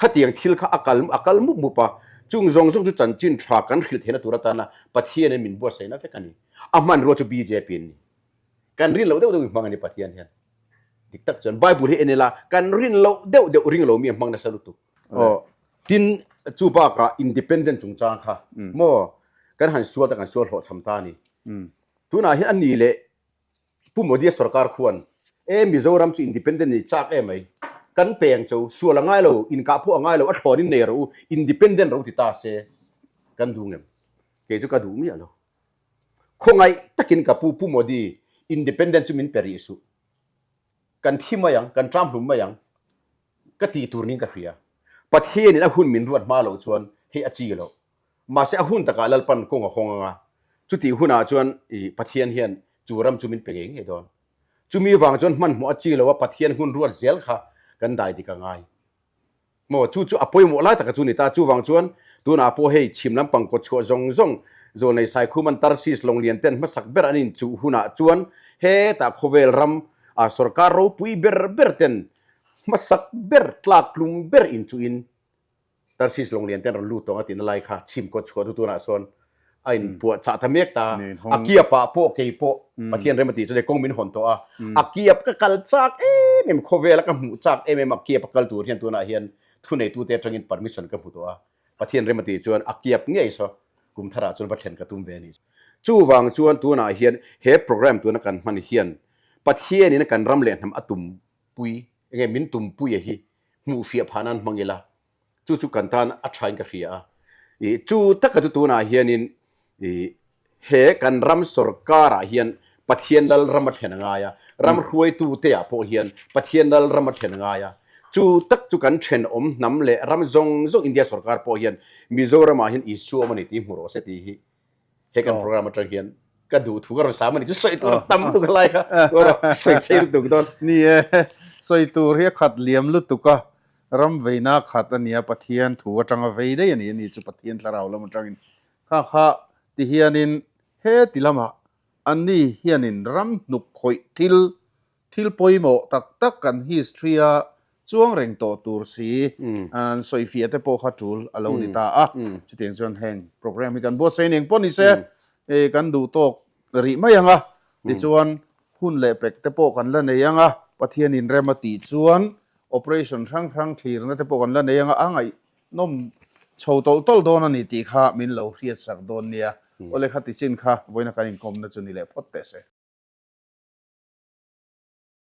Khatiang thil kha a kal a kal mup mup a. Chung zawng zawng chu chanchin tha kan hrilh theihna tur atana Pathianin min buatsaihna vek a ni. A hmanrua chu bjp an ni. Kan rin loh deuh deuh in hmang a ni Pathian hian. Dik tak chuan Bible hi en ila kan rin loh deuh deuh ring lo mi a hmang nasa lutuk. Aw. Tin. Chu bakah independent chungchang kha maw kan han sual ta kan sual hlawhchham ta a ni. Tunah hian a ni leh Pu Modi-a sorkar khuan e Mizoram chu independent ni chak em mai, kan peng cho, sual a ngai lo, inkah pawh a ngai lo, a thlawnin nei rawh u, independent ro ti ta se kan duh ngem? Kei chu ka duh miah lo. Khawngaih takin ka pu Pu Modi independent chu min pe rih suh. Kan thi mai ang, kan ṭam hlum mai ang ka tih tur niin ka hria. Pathianin a hun min ruat hma loh chuan hei a chi loh. Mahse a hun takah Lalpan kawng a hawng ang a, chutih hunah chuan i Pathian hian chu ram chu min pe ngei ngei dawn. Chumi vang chuan hmanhmawh a chi lo a Pathian hun ruat zel kha kan dai dik a ngai. Maw chu chu a pawimawh lai taka chu ni ta. Chuvang chuan tunah pawh hei chhim lampang kawt chhuah zawng zawng Zawlnei Saikhuman Tarsis Lawnglian ten hmasak ber an inchuh hunah chuan hetah khawvel ram a sorkar ropui ber ber ten hmasak ber tlak tlum ber inchuhin Tarsis Lawnglian ten rawn lut tawng a tihna lai kha chhim kawt chhuah chu tunah sawn a inpuah chah ta mek ta. A kiapah pawh kei pawh Pathian rem a tih chuan hei kawng min hawn tawh a, a kiap ka kal chak em em khawvela ka hmuh chak em em a kiap a kal tur hian tunah hian thuneitute atangin permission ka hmu tawh a, Pathian rem a tih chuan a kiap ngei saw kum tharah chuan va thlen ka tum ve a ni. Chuvang chuan tunah hian he program tuna kan hman hian Pathianin kan ram leh hnam a tumpui enge min tumpui a hi hmuhfiah phah nan hmang ila chu chu kan tan a thain ka hria a. Ih chu taka chu tunah hianin ih he kan ram sorkarah hian Pathian lal ram a thlen a ngai a, ram hruaitute ah pawh hian Pathian lal ram a thlen a ngai a. Chu tak chu kan thenawm hnam leh ram zawng zawng India sorkar pawh hian Mizoramah hian Isua awm a ni tih hmu rawh se tih hi he kan program atang hian ka duh thu ka rawn sam a ni chu sawi tur a tam lutuk a lai kha sawi sei lutuk dawn. Ni e, sawi tur hi a khat liam lutuk a, ram veina khat a nia Pathian thu atanga vei daih a ni a ni chu Pathian thlarau lam atangin kha kha ti hianin he ti lamah anni hianin ram hnuk khawih thil Thil pawimawh tak tak kan history a chuang reng tawh tur si an sawifiah te pawh kha tul a lo ni ta a. Chutiang chuan heng program hi kan buatsaih eng pawh ni se kan duh tawk rih mai ang a. Tichuan hun leh pek te pawh kan la nei ang a, Pathianin rem a tih chuan operation hrang hrang thlirna te pawh kan la nei ang a, a ngaihnawm chho tawlh tawlh dawn a ni tih kha min lo hriatsak dawn nia. Awle kha tichin kha vawiina kan inkawmna chu ni leh phawt teh se.